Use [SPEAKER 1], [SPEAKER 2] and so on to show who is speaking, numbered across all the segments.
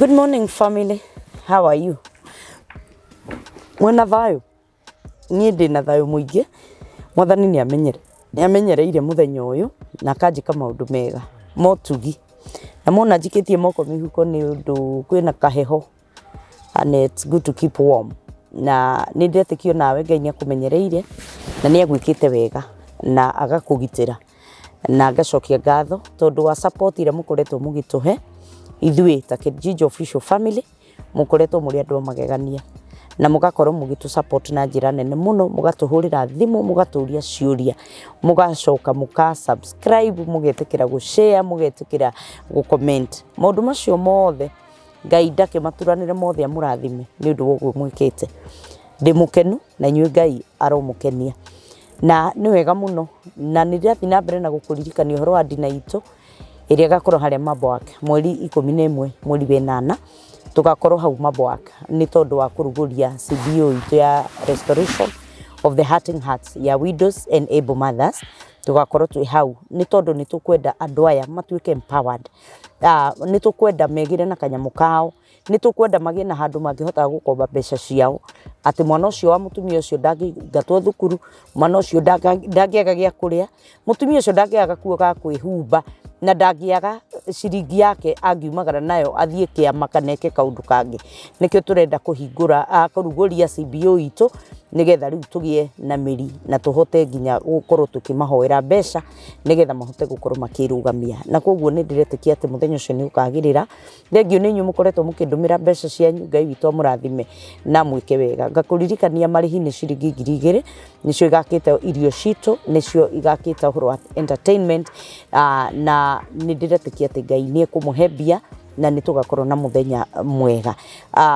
[SPEAKER 1] Good morning family, how are you? Mwĩna thayũ? Niĩ ndĩna thayũ mũingĩ, mwathani nĩ amenyereire mũthenya ũyũ na akanjĩka maũndũ mega motugi. Na mwona njikĩtie moko mĩhuko nĩ ũndũ kwĩna kaheho and it's good to keep warm. Na nĩ ndĩretĩkia onawe Ngai nĩ akũmenyereire na nĩ agwĩkĩte wega na agakũgitĩra. Na ngacokia ngatho tondũ wa support ĩrĩa mũkoretwo mũgĩtũhe ithuĩ ta Kijiji Official Family. Mũkoretwo mũrĩ andũ a magegania na mũgakorwo mũgĩtũ support na njĩra nene mũno, mũgatũhũrĩra thimũ, mũgatũria ciũria, mũgacoka mũka subscribe, mũgetĩkĩra gũ share, mũgetĩkĩra gũ comment. Maũndũ macio mothe Ngai ndakĩmaturanĩre mothe amũrathime nĩ ũndũ wa ũguo mwĩkĩte. Ndĩ mũkenu na inyuĩ Ngai aromũkenia. Na nĩ wega mũno na nĩ ndĩrathiĩ na mbere na gũkũririkania ũhoro wa ndina itũ ĩrĩa ĩgakorwo harĩa Maboak mweri 11 mweri wa ĩnana, tũgakorwo hau Maboak nĩ tondũ wa kũrugũria CBO itũ ya Restoration of the Hurting Hearts ya Widows and Able Mothers. Tũgakorwo twĩ hau nĩ tondũ nĩ tũkwenda andũ aya matuĩke empowered. Nĩ tũkwenda megĩre na kanyamũ kao, nĩ tũkwenda magĩe na handũ mangĩhota gũkomba mbeca ciao, atĩ mwana ũcio wa mũtumia ũcio ndangĩingatwo thukuru, mwana ũcio ndangĩaga gĩa kũrĩa, mũtumia ũcio ndangĩaga gakuo ga kwĩhumba, na ndangĩaga ciringi yake angiumagara nayo athiĩ kĩama kana eke kaũndũ kangĩ. Nĩkĩo tũrenda kũhingũra, kũrugũria CBO itũ, nĩgetha rĩu tũgĩe na mĩri na tũhote nginya gũkorwo tũkĩmahoera mbeca, nĩgetha mahote gũkorwo makĩrũgamia. Na koguo nĩ ndĩretĩkia atĩ mũthenya ũcio nĩ ũkagĩrĩra. Thengiũ nĩ inyuĩ mũkoretwo mũkĩndũmĩra mbeca cianyu, Ngai witũ amũrathime na amwĩke wega. Ngakũririkania marĩhi nĩ ciringi 2000, nĩcio igakĩte irio citũ, nĩcio igakĩte ũhoro wa entertainment, na nĩ ndĩretĩkia atĩ Ngai nĩ ekũmũhe mbia na nĩ tũgakorwo na mũthenya mwega.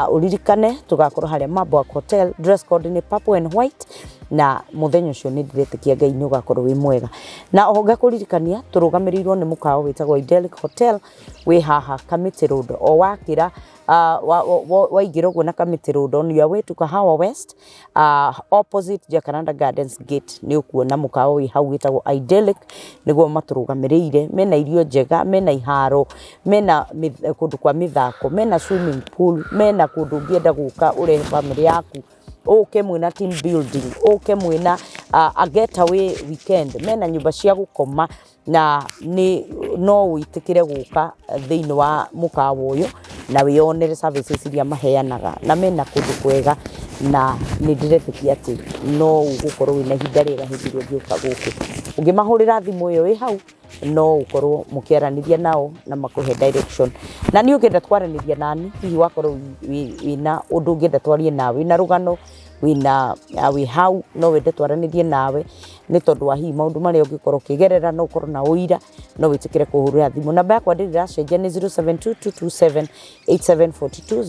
[SPEAKER 1] Ũririkane tũgakorwo harĩa Maboak Hotel, dress code nĩ purple and white, na mũthenya ũcio nĩ ndĩretĩkia Ngai nĩ ũgakorwo wĩ mwega. Na oho ngakũririkania tũrũgamĩrĩirwo nĩ mũkawa wĩtagwo Idyllic Hotel wĩ haha Kamiti Road, o wakĩra waingĩra ũguo na Kamiti Road on your way to Kahawa West, opposite Jacaranda Gardens gate, nĩ ũkuona mũkawa wĩ hau wĩtagwo Idyllic, nĩguo matũrũgamĩrĩire. Mena irio njega, mena iharo, mena kũndũ kwa mĩthako, mena swimming pool, mena kũndũ ũngĩenda gũka ũrehe bamĩrĩ yaku, ũke mwĩna team building, ũke mwĩna a getaway weekend, mena nyũmba cia gũkoma, na nĩ no wĩtĩkĩre gũka thĩinĩ wa mũkawa ũyũ na wĩyonere services iria maheanaga, na mena kũndũ kwega, na nĩ ndĩretĩkia atĩ no ũgũkorwo wĩna ihinda rĩega hĩndĩ ĩrĩa ũngĩũka gũkũ. Ũngĩmahũrĩra thimũ ĩyo ĩ hau, no ũkorwo mũkĩaranĩria nao na makũhe direction. Na niĩ ũngĩenda kwaranĩria nani, hihi wakorwo wĩna ũndũ ũngĩenda twarie nawe, wĩna rũgano, wĩna wĩ hau no wende twaranĩrie nawe nĩ tondũ wa hihi maũndũ marĩa ũngĩkorwo ũkĩgerera, no ũkorwo na ũira, no wĩtĩkĩre kũhũrĩra thimũ. Namba yakwa ndĩrĩ ĩracenjia, nĩ 0722278742,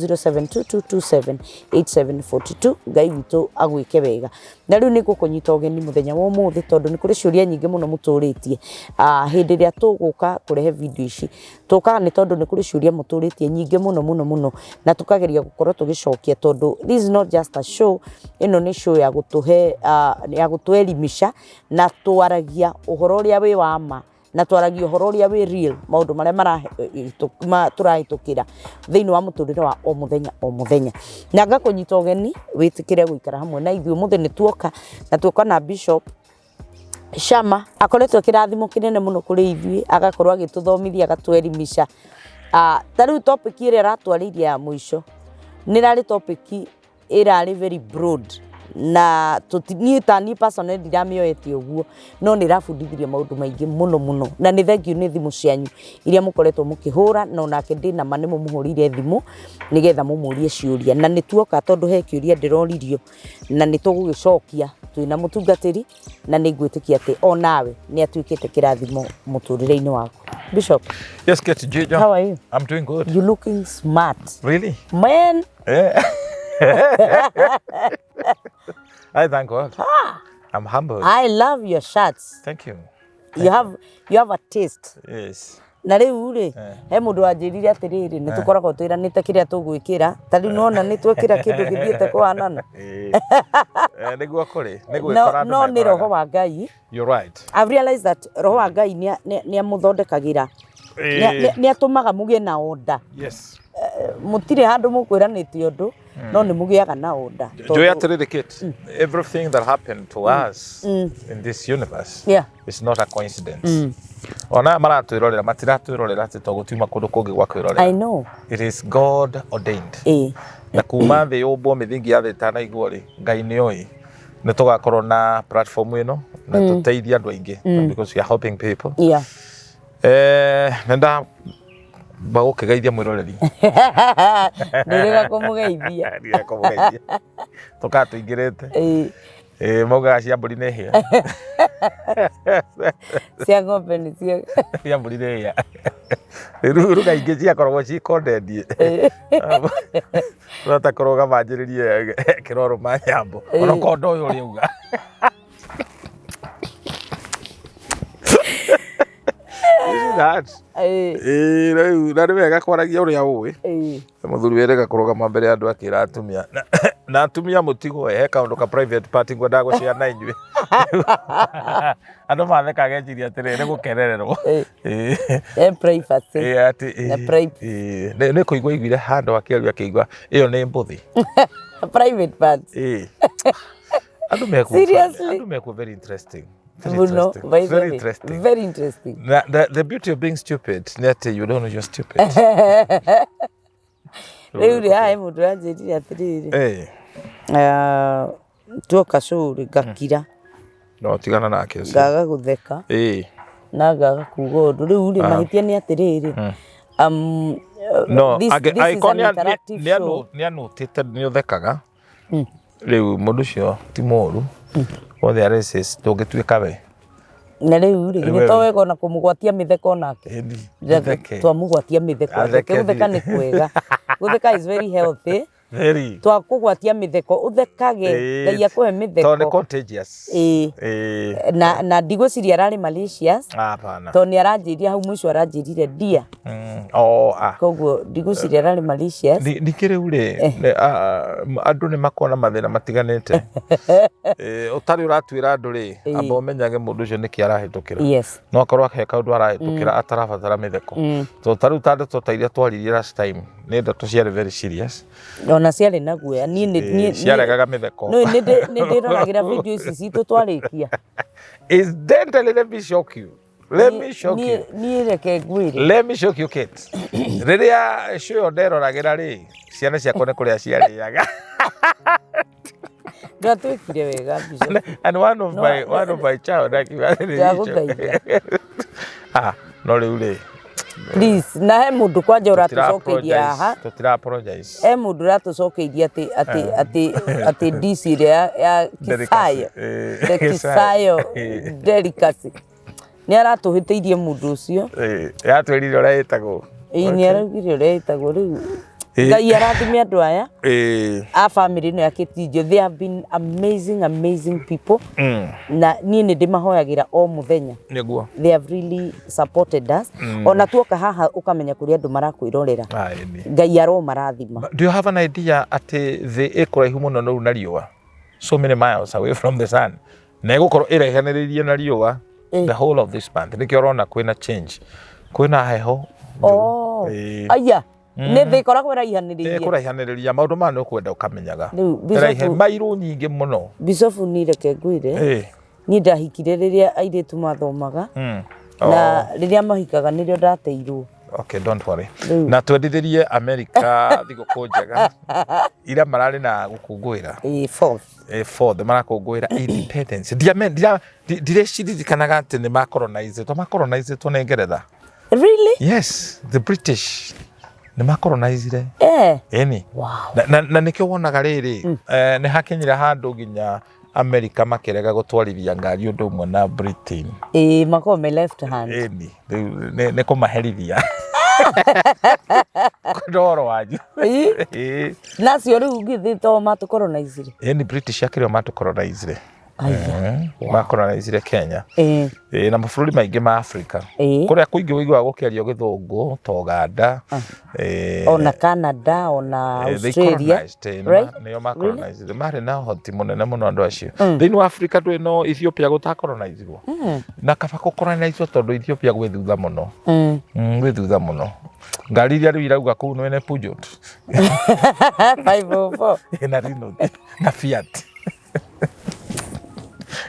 [SPEAKER 1] 0722278742. Ngai witũ agwĩke wega. Na rĩu nĩ ngũkũnyita ũgeni mũthenya wa ũmũthĩ tondũ nĩ kũrĩ ciũria nyingĩ mũno mũtũrĩtie. Hĩndĩ ĩrĩa tũgũka kũrehe video ici, tũkaga nĩ tondũ nĩ kũrĩ ciũria mũtũrĩtie nyingĩ mũno mũno mũno, na tũkageria gũkorwo tũgĩcokia, tondũ this is not just a show, ĩno nĩ show ya gũtũhe, ya gũtũelimisha, na twaragia ũhoro ũrĩa wĩ wa ma, na twaragia ũhoro ũrĩa wĩ real, maũndũ marĩa tũrahĩtũkĩra thĩinĩ wa mũtũrĩre wa o mũthenya o mũthenya. Na ngakũnyita ũgeni wĩtĩkĩre gũikara hamwe na ithuĩ. Ũmũthĩ nĩ tuoka na tuoka na Bishop Shama, akoretwo kĩrathimo kĩnene mũno kũrĩ ithuĩ, agakorwo agĩtũthomithia, agatũelimisha. Ta rĩu topic ĩrĩa aratwarĩirie ya mũico nĩ ĩrarĩ topic ĩrarĩ very broad, na niĩ ta niĩ personally ndiramĩoete ũguo, no nĩ ĩrabundithirie maũndũ maingĩ mũno mũno. Na nĩ thengiũ nĩ thimũ cianyu iria mũkoretwo mũkĩhũra, na onake ndĩna ma nĩ mũmũhũrĩire thimũ nĩgetha mũmũrie ciũria. Na nĩ tuoka tondũ he kĩũria ndĩroririo na nĩ tũgũgĩcokia twĩna mũtungatĩri, na nĩ ngwĩtĩkia atĩ o nawe nĩ atuĩkĩte kĩrathimo mũtũrĩre-inĩ waku. Bishop.
[SPEAKER 2] Yes, Kate Jijo.
[SPEAKER 1] How are you?
[SPEAKER 2] I'm doing good.
[SPEAKER 1] You looking smart.
[SPEAKER 2] Really?
[SPEAKER 1] Man.
[SPEAKER 2] Yeah. I thank God. I'm humbled.
[SPEAKER 1] I love your shirts.
[SPEAKER 2] Thank you.
[SPEAKER 1] You have a taste.
[SPEAKER 2] Yes.
[SPEAKER 1] Na rĩu rĩ, he mũndũ wanjĩrire atĩrĩrĩ, nĩ tũkoragwo twĩranĩte kĩrĩa tũgwĩkĩra. Ta rĩu nona nĩ twekĩra kĩndũ gĩthiĩte kũhanana.
[SPEAKER 2] Nĩguo kũrĩ. Nĩ
[SPEAKER 1] No,
[SPEAKER 2] gwĩkora andũ
[SPEAKER 1] no nĩ
[SPEAKER 2] mekoraga.
[SPEAKER 1] roho wa Ngai.
[SPEAKER 2] You're right.
[SPEAKER 1] I've realized that roho wa Ngai nĩ amũthondekagĩra, nĩ atũmaga mũgĩe na order.
[SPEAKER 2] Yes.
[SPEAKER 1] Mũtirĩ handũ mũkwĩranĩte ũndũ, no nĩ mũgĩaga na order.
[SPEAKER 2] Njũĩ atĩrĩrĩ Kate, everything that happened to us in this universe is not a coincidence. Ona aya maratwĩrorera matiratwĩrorera atĩ to gũtiuma kũndũ kũngĩ gwa kwĩrorera.
[SPEAKER 1] I know.
[SPEAKER 2] It is God ordained.
[SPEAKER 1] Ĩĩ.
[SPEAKER 2] Na kuma thĩ yũmbwo, mĩthingi ya thĩ ĩtanaigwo rĩ, Ngai nĩ oĩ nĩ tũgakorwo na platform ĩno na tũteithie andũ aingĩ, because we are helping people. Nĩ ndamba gũkĩgeithia mwĩroreri.
[SPEAKER 1] Ndũrĩga kũmũgeithia.
[SPEAKER 2] Ndiga kũmũgeithia, tũkaa tũingĩrĩte.
[SPEAKER 1] Ĩĩ.
[SPEAKER 2] Maugaga cia mbũri nĩ hĩa.
[SPEAKER 1] Cia ng'ombe nĩ cio.
[SPEAKER 2] Cia mbũri nĩ hĩa. Rĩu ruga ingĩ ciakoragwo ci kondendie rota kũrũgama njĩrĩrie kĩrorũma nyambo ona kondo ũyũ ũrĩa uga. You see that?
[SPEAKER 1] Ĩĩ.
[SPEAKER 2] Ĩĩ, rĩu na nĩ wega kwaragia ũrĩa ũĩ. Mũthuri wĩrĩga kũrũgama mbere ya andũ akĩra atumia na atumia mũtigwo, he kaũndũ ka private party ngwendaga gũshare na inyuĩ. Andũ mathekaga eciria atĩrĩ nĩ gũkenererwo.
[SPEAKER 1] Ĩĩ. Eh, privacy.
[SPEAKER 2] Ĩĩ, atĩ
[SPEAKER 1] Na
[SPEAKER 2] ĩĩ, nĩ kũigua aiguire handũ akĩaria akĩigua ĩyo nĩ mbũthi.
[SPEAKER 1] Private parts.
[SPEAKER 2] Ĩĩ. Andũ mekuo
[SPEAKER 1] Seriously?
[SPEAKER 2] Andũ mekuo very interesting. Very
[SPEAKER 1] Mũno,
[SPEAKER 2] interesting.
[SPEAKER 1] by the
[SPEAKER 2] Very
[SPEAKER 1] way.
[SPEAKER 2] interesting.
[SPEAKER 1] Very interesting.
[SPEAKER 2] Na, the beauty of being stupid nĩ atĩ you don't know you're stupid.
[SPEAKER 1] Rĩu rĩ, haha he mũndũ ũranjĩrire atĩrĩrĩ, ah, tuoka show rĩ, ngakira.
[SPEAKER 2] No tigana nake ũcio.
[SPEAKER 1] Ngaga gũtheka na ngaga kuga ũndũ. Rĩu rĩ, mahĩtia nĩ atĩrĩrĩ,
[SPEAKER 2] No,
[SPEAKER 1] this is
[SPEAKER 2] angĩkorwo
[SPEAKER 1] an interactive show.
[SPEAKER 2] Nĩ anũtĩte nĩ ũthekaga rĩu, mũndũ ũcio ti mũru. Othe are racist ndũngĩtuĩka we.
[SPEAKER 1] Na rĩu rĩ,
[SPEAKER 2] Rĩu
[SPEAKER 1] githĩ to wega ona kũmũgwatia mĩtheko onake?
[SPEAKER 2] Ĩni, theke.
[SPEAKER 1] Twamũgwatia mĩtheko.
[SPEAKER 2] Atheke.
[SPEAKER 1] Atheke. Gũtheka nĩ kwega, gũtheka is very healthy.
[SPEAKER 2] Very.
[SPEAKER 1] Twakũgwatia mĩtheko, ũthekage, Ngai akũhe
[SPEAKER 2] Tondũ nĩ
[SPEAKER 1] mĩtheko.
[SPEAKER 2] contagious.
[SPEAKER 1] Ĩĩ. Na ndigwĩciria ararĩ malicious,
[SPEAKER 2] Ah, hapana.
[SPEAKER 1] tondũ nĩ aranjĩrire hau mũico, aranjĩrire dia.
[SPEAKER 2] Oh, ah.
[SPEAKER 1] Koguo ndigwĩciria ararĩ malicious.
[SPEAKER 2] Ningĩ rĩu rĩ, andũ nĩ makoragwo na mathĩna matiganĩte. Ũtarĩ ũratuĩra andũ rĩ, amba ũmenyage mũndũ ũcio nĩkĩ arahĩtũkĩra. No akorwo he kaũndũ arahĩtũkĩra atarabatara mĩtheko. Tondũ ta rĩu ta ndeto ta iria twaririe last time nĩ ndeto ciarĩ very serious.
[SPEAKER 1] Ona ciarĩ na guoya niĩ
[SPEAKER 2] Ciaregaga mĩtheko.
[SPEAKER 1] No nĩ ndĩroragĩra video ici citũ twarĩkia.
[SPEAKER 2] Incidentally, let me shock you. Let me shock you.
[SPEAKER 1] Niĩ reke ngwĩre.
[SPEAKER 2] Let me shock you, Kate. Rĩrĩa show ĩyo nderoragĩra rĩ, ciana ciakwa nĩ kũrĩa ciarĩaga.
[SPEAKER 1] Ndwatwĩkire wega, Bishop.
[SPEAKER 2] And one of
[SPEAKER 1] No,
[SPEAKER 2] my one of my child akiuga atĩrĩrĩ,
[SPEAKER 1] Ndagũthaitha.
[SPEAKER 2] Ah, no rĩu rĩ,
[SPEAKER 1] Please, na he mũndũ kwanja
[SPEAKER 2] tũtira
[SPEAKER 1] ũratũcokeirie haha.
[SPEAKER 2] apologize, tũtira apologize.
[SPEAKER 1] He mũndũ ũratũcokeirie atĩ DC ĩrĩa ya
[SPEAKER 2] Delicacy.
[SPEAKER 1] Kisayo. The Kisayo delicacy nĩ aratũhĩtĩirie mũndũ ũcio.
[SPEAKER 2] Yatwĩrire ũrĩa ĩtagwo.
[SPEAKER 1] Ĩĩ, nĩ araugire ũrĩa ĩtagwo rĩu. Ngai arathime andũ aya a family ĩno ya Kĩtinjo. They have been amazing, amazing people, na niĩ nĩ ndĩmahoyagĩra o mũthenya. They have really supported us. Ona tuoka haha ũkamenya kũrĩa andũ marakwĩrorera.
[SPEAKER 2] Ah, ĩni.
[SPEAKER 1] Ngai aromarathima.
[SPEAKER 2] Do you have an idea atĩ thĩ ĩ kũraihu mũno rĩu na riũa, so many miles away from the sun, na ĩgũkorwo ĩraihanĩrĩirie na riũa the whole of this month? Nĩkĩo ũrona kwĩna change, kwĩna heho njũru.
[SPEAKER 1] Oh. Aya, nĩ thĩ ĩkoragwo ĩraihanĩrĩirie.
[SPEAKER 2] Ĩkũraihanĩrĩria. Maũndũ maya nĩ ũkwenda ũkamenyaga.
[SPEAKER 1] Rĩu,
[SPEAKER 2] Ĩraihe mairũ nyingĩ mũno.
[SPEAKER 1] Bishofu, niĩ reke ngwĩre, niĩ ndahikire rĩrĩa airĩtu mathomaga, na rĩrĩa mahikaga nĩrĩo ndateirwo.
[SPEAKER 2] Okay, don't worry.
[SPEAKER 1] Rĩu.
[SPEAKER 2] Na twendithĩrie America thigũkũ njega ira mararĩ na gũkũngũĩra.
[SPEAKER 1] Ĩĩ, fourth.
[SPEAKER 2] Fourth marakũngũĩra independence. Ndirecirikanaga atĩ nĩ macolonizĩtwo macolonizĩtwo nĩ Ngeretha.
[SPEAKER 1] Really?
[SPEAKER 2] Yes, the British nĩ macolonizire. Ĩni. Na nĩkĩo wonaga rĩrĩ, nĩ hakinyire handũ nginya America makĩrega gũtwarithia ngari ũndũ ũmwe na Britain.
[SPEAKER 1] Ĩĩ, makoragwo me left hand.
[SPEAKER 2] Ĩni, rĩu nĩ kũmaherithia kwenda ũhoro wanyu.
[SPEAKER 1] Nacio rĩu githĩ to matũcolonizire?
[SPEAKER 2] Ĩni, British akĩrĩ o matũcolonizire.
[SPEAKER 1] Aya.
[SPEAKER 2] Macolonizire Kenya. Na mabũrũri maingĩ ma Africa. Kũrĩa kũingĩ ũiguaga gũkĩario gĩthũngũ ta Uganda.
[SPEAKER 1] Ona Canada, ona
[SPEAKER 2] They
[SPEAKER 1] Australia.
[SPEAKER 2] colonized,
[SPEAKER 1] Right?
[SPEAKER 2] nĩo macolonized. Marĩ na ũhoti mũnene mũno andũ acio. Thĩinĩ wa Africa ndũĩ no Ethiopia gũtacolonizirwo. Na kaba gũcolonizwo tondũ Ethiopia gwĩ thutha mũno. Gwĩ thutha mũno. Ngari iria rĩu irauga kũu nĩ Peugeot.
[SPEAKER 1] 504.
[SPEAKER 2] Na Renault na Fiat.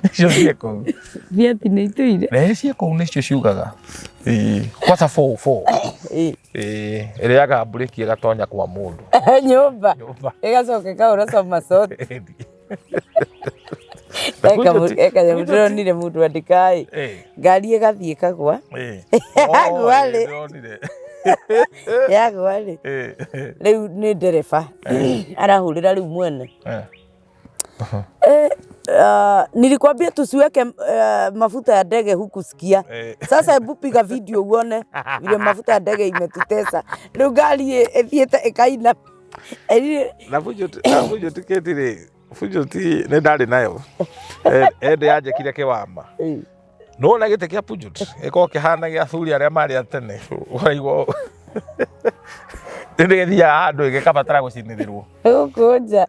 [SPEAKER 2] Icio ciĩ kũu.
[SPEAKER 1] Fiat nĩ itũire.
[SPEAKER 2] Na ciĩ kũu nĩcio ciugaga. Ĩĩ, Kwata 44. Ĩĩ, ĩrĩaga mburĩki ĩgatonya kwa mũndũ.
[SPEAKER 1] Nyũmba.
[SPEAKER 2] Nyũmba.
[SPEAKER 1] Ĩgacoka ĩkahũra somersault.
[SPEAKER 2] Na Peugeot-
[SPEAKER 1] Eka ndĩronire mũndũ andĩka ĩ. Ngari ĩgathiĩ ĩkagwa. Yagwa rĩ.
[SPEAKER 2] Ndĩronire.
[SPEAKER 1] Yagwa rĩ. Rĩu nĩ ndereba. Arahũrĩra rĩu mwene. Nilikwambia tusiweke mafuta ya ndege hukusikia. Sasa hebu piga video uone vile mafuta ya ndege imetutesa. Rĩu ngari ĩthiĩte ĩkaina.
[SPEAKER 2] Na Peugeot kĩti rĩ, Peugeot nĩ ndarĩ nayo. Ende yanjĩkire kĩwama. Nĩwona gĩtĩ kĩa Peugeot gĩkoragwo kĩhana gĩa athuri arĩa marĩ a tene. Ũraigua nĩ gĩthiaga handũ gĩkabatara gũcinĩrĩrwo.
[SPEAKER 1] Gũkũ nja.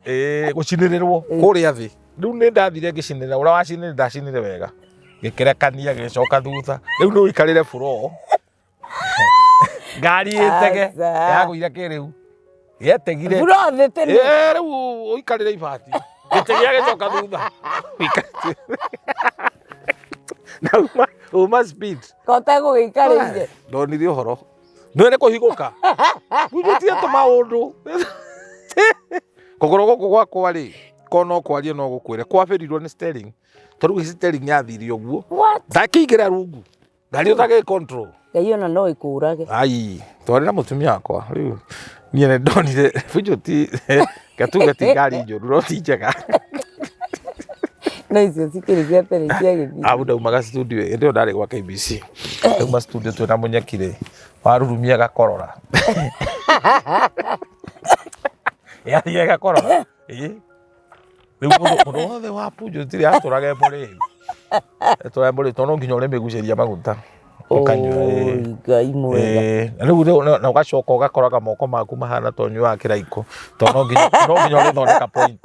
[SPEAKER 2] Gũcinĩrĩrwo kũrĩa thĩ. Rĩu nĩ ndathire ngĩcinĩrĩra, ũrĩa wacinĩrĩire ndacinĩrĩire wega. Gĩkĩrekania gĩgĩcoka thutha. Rĩu no ũikarĩre floor. Ngari ĩtege yagũire kĩrĩu. Yetegire.
[SPEAKER 1] Floor thĩ tene.
[SPEAKER 2] Rĩu ũikarĩre ibati. Gĩtĩ gĩa gĩcoka thutha. Na uma speed.
[SPEAKER 1] Ko ũtegũgĩikarĩire.
[SPEAKER 2] Ndonire ũhoro. Nĩ nĩ kũhigũka. Gutie tũmaũndũ. Kũgũrũ gũkũ gwakwa rĩ, ko no kwarie no gũkwĩre kwabĩrirwo nĩ steering. Tondũ steering yathire ũguo. Ndakĩingĩra rungu. Ngari ũtagĩ control.
[SPEAKER 1] Ngai ona no ĩkũrage.
[SPEAKER 2] Ai, twarĩ na mũtumia wakwa rĩu niĩ nĩ ndonire Peugeot gatuge ti ngari njũru no ti njega.
[SPEAKER 1] No icio cikĩrĩ cia tene cia gĩthiĩ.
[SPEAKER 2] Au ndaumaga studio hĩndĩ ĩyo ndarĩ gwa KBC. Ndauma studio twĩna Mũnyeki rĩ, warurumia gakorora. Yathiĩ gakorora. Ĩĩ. Rĩu mũndũ wothe wa Peugeot rĩ atũraga e mũrĩu. Atũraga e mũrĩu tondũ no nginya ũrĩmĩgucĩria maguta. Ũkanyua.
[SPEAKER 1] Oi, Ngai mwega.
[SPEAKER 2] Na rĩu na ũgacoka ũgakoraga moko maku mahana ta ũnyuaga kĩraikũ. Tondũ no nginya ũrĩthondeka point.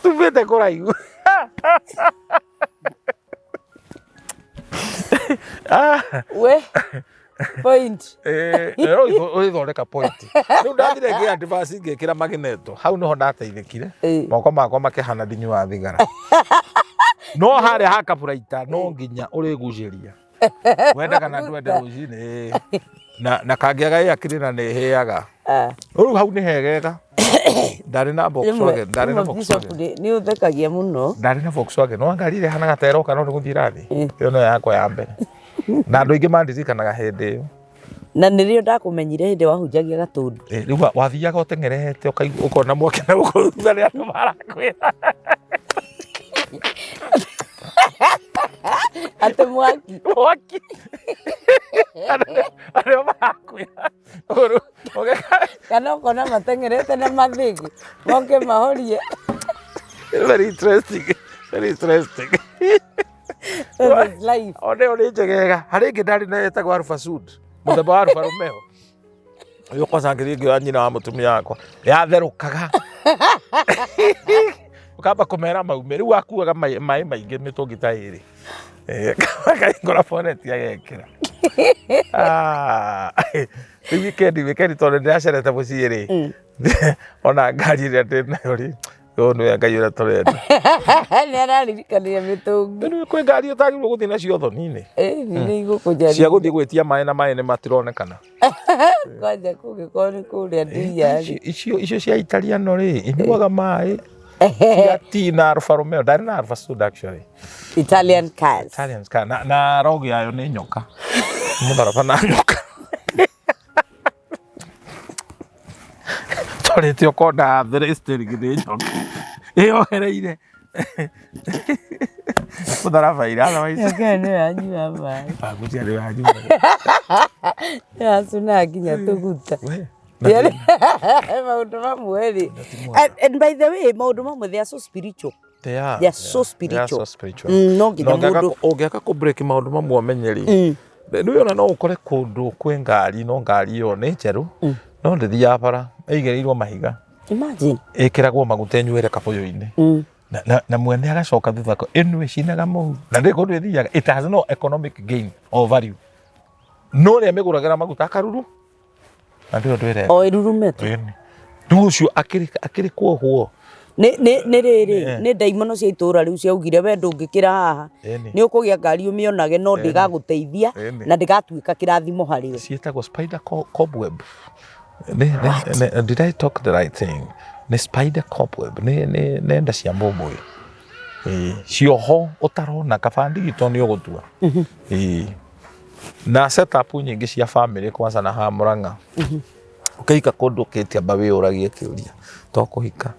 [SPEAKER 2] Tumĩte kũraihu.
[SPEAKER 1] We point.
[SPEAKER 2] Ũrĩthondeka point. Rĩu ndathire ngĩ advance ngĩkĩra magneto. Hau nĩho ndateithĩkire. Moko makwa makĩhana ndinyuaga thigara. No harĩa ha kaburaita no nginya ũrĩgucĩria. Wende kana ndwende rũcinĩ. Na kangĩaga air cleaner nĩ ĩhĩaga. Rĩu hau nĩ hegega. Ndarĩ na Volkswagen, ndarĩ na Volkswagen.
[SPEAKER 1] Nĩ ũthekagia mũno.
[SPEAKER 2] Ndarĩ na Volkswagen. No ngari ĩrĩa ĩhanaga ta ĩroka no nĩ gũthiĩ ĩrathiĩ. Ĩyo nĩyo yakwa ya mbere. Na andũ aingĩ mandirikanaga hĩndĩ ĩyo.
[SPEAKER 1] Na nĩrĩo ndakũmenyire hĩndĩ wahunjagia Gatũndũ.
[SPEAKER 2] Rĩu wathiaga ũteng'erete ũkaigua ũkona mwaki na gũkũ thutha nĩ andũ marakwĩra.
[SPEAKER 1] Atĩ mwaki.
[SPEAKER 2] Mwaki. Andũ marakwĩra.
[SPEAKER 1] Kana ũkona mateng'erete na mathĩgĩ moke mahorie.
[SPEAKER 2] Very interesting. Very interesting.
[SPEAKER 1] That is life.
[SPEAKER 2] One ĩyo nĩ njegega. Harĩ ĩngĩ ndarĩ nayo ĩtagwo Alfa Sud. Mũthemba wa Alfa Romeo. Ĩyo kwanza ngĩthiĩ ngĩoya nyina wa mũtumia wakwa. Yatherũkaga. Ũkamba kũmera maume. Rĩu akuaga maĩ maingĩ mĩtũngi ta ĩrĩ. Akahingũra boneti agekĩra. Rĩu wikendi tondũ ndĩracerete mũciĩ rĩ. Ona ngari ĩrĩa ndĩ nayo rĩ, ũyũ nĩwe Ngai ũrĩa tũrenda.
[SPEAKER 1] Nĩ araririkanire mĩtũngi.
[SPEAKER 2] Rĩu kwĩ ngari ũtagĩrĩirwo gũthiĩ nacio thoni-inĩ.
[SPEAKER 1] Nĩ igũkũnjaria.
[SPEAKER 2] Cia gũthiĩ gwĩtia maĩ na maĩ nĩ matironekana.
[SPEAKER 1] Kwanja kũngĩkorwo nĩ kũrĩa nduia rĩ.
[SPEAKER 2] Icio cia Italiano rĩ, inyuaga maĩ. Cia tea na Alfa Romeo. Ndarĩ na Alfa Sud actually.
[SPEAKER 1] Italian cars.
[SPEAKER 2] Italian car. Na rogo yayo nĩ nyoka. Mũtharaba na nyoka. Twarĩte ũkona three steering nĩ nyoka. Ĩyohereire. Mũtharaba-inĩ, otherwise.
[SPEAKER 1] Nyoka ĩyo nĩyo yanyua maĩ.
[SPEAKER 2] Agucia nĩyo yanyua.
[SPEAKER 1] Yacũnaga nginya tũguta.
[SPEAKER 2] We.
[SPEAKER 1] Maũndũ mamwe rĩ, and by the way, maũndũ mamwe, they are so spiritual.
[SPEAKER 2] They are,
[SPEAKER 1] They are so
[SPEAKER 2] They are
[SPEAKER 1] spiritual.
[SPEAKER 2] so spiritual.
[SPEAKER 1] No nginya
[SPEAKER 2] Na ũngĩaga
[SPEAKER 1] mũndũ
[SPEAKER 2] ũngĩaga kũ break maũndũ mamwe ũmenye rĩ, rĩu ona no ũkore kũndũ kwĩ ngari, no ngari ĩyo nĩ njerũ, no ndĩthiaga bara, ĩigĩrĩirwo mahiga.
[SPEAKER 1] Imagine.
[SPEAKER 2] Ĩkĩragwo maguta ĩnyuĩre kabũyũ-inĩ. Na mwene agacoka thutha ĩno ĩcinaga mũhu na ndĩrĩ kũndũ ĩthiaga. It has no economic gain or value, no ũrĩa mĩgũragĩra maguta akaruru na ndĩrĩ ũndũ ĩreka.
[SPEAKER 1] O ĩrurumete.
[SPEAKER 2] Ĩni. Rĩu ũcio akĩrĩ kuohwo.
[SPEAKER 1] Nĩ rĩrĩ, nĩ ndaimono cia itũra rĩu ciaugire, we ndũngĩkĩra haha. Nĩ ũkũgĩa ngari ũmĩonage, no ndĩgagũteithia na ndĩgatuĩka kĩrathimo harĩ we.
[SPEAKER 2] Ciĩtagwo spider cobweb. Nĩ, did I talk the right thing? Nĩ spider cobweb, nĩ nenda cia mũmũĩ. Ĩĩ, cioho ũtarona kaba ndigito nĩ ũgũtua. Ĩĩ. Na setup nyingĩ cia family, kwanza na haha Murang'a, ũkĩhika kũndũ ũkĩtie, amba wĩyũragie kĩũria to kũhika.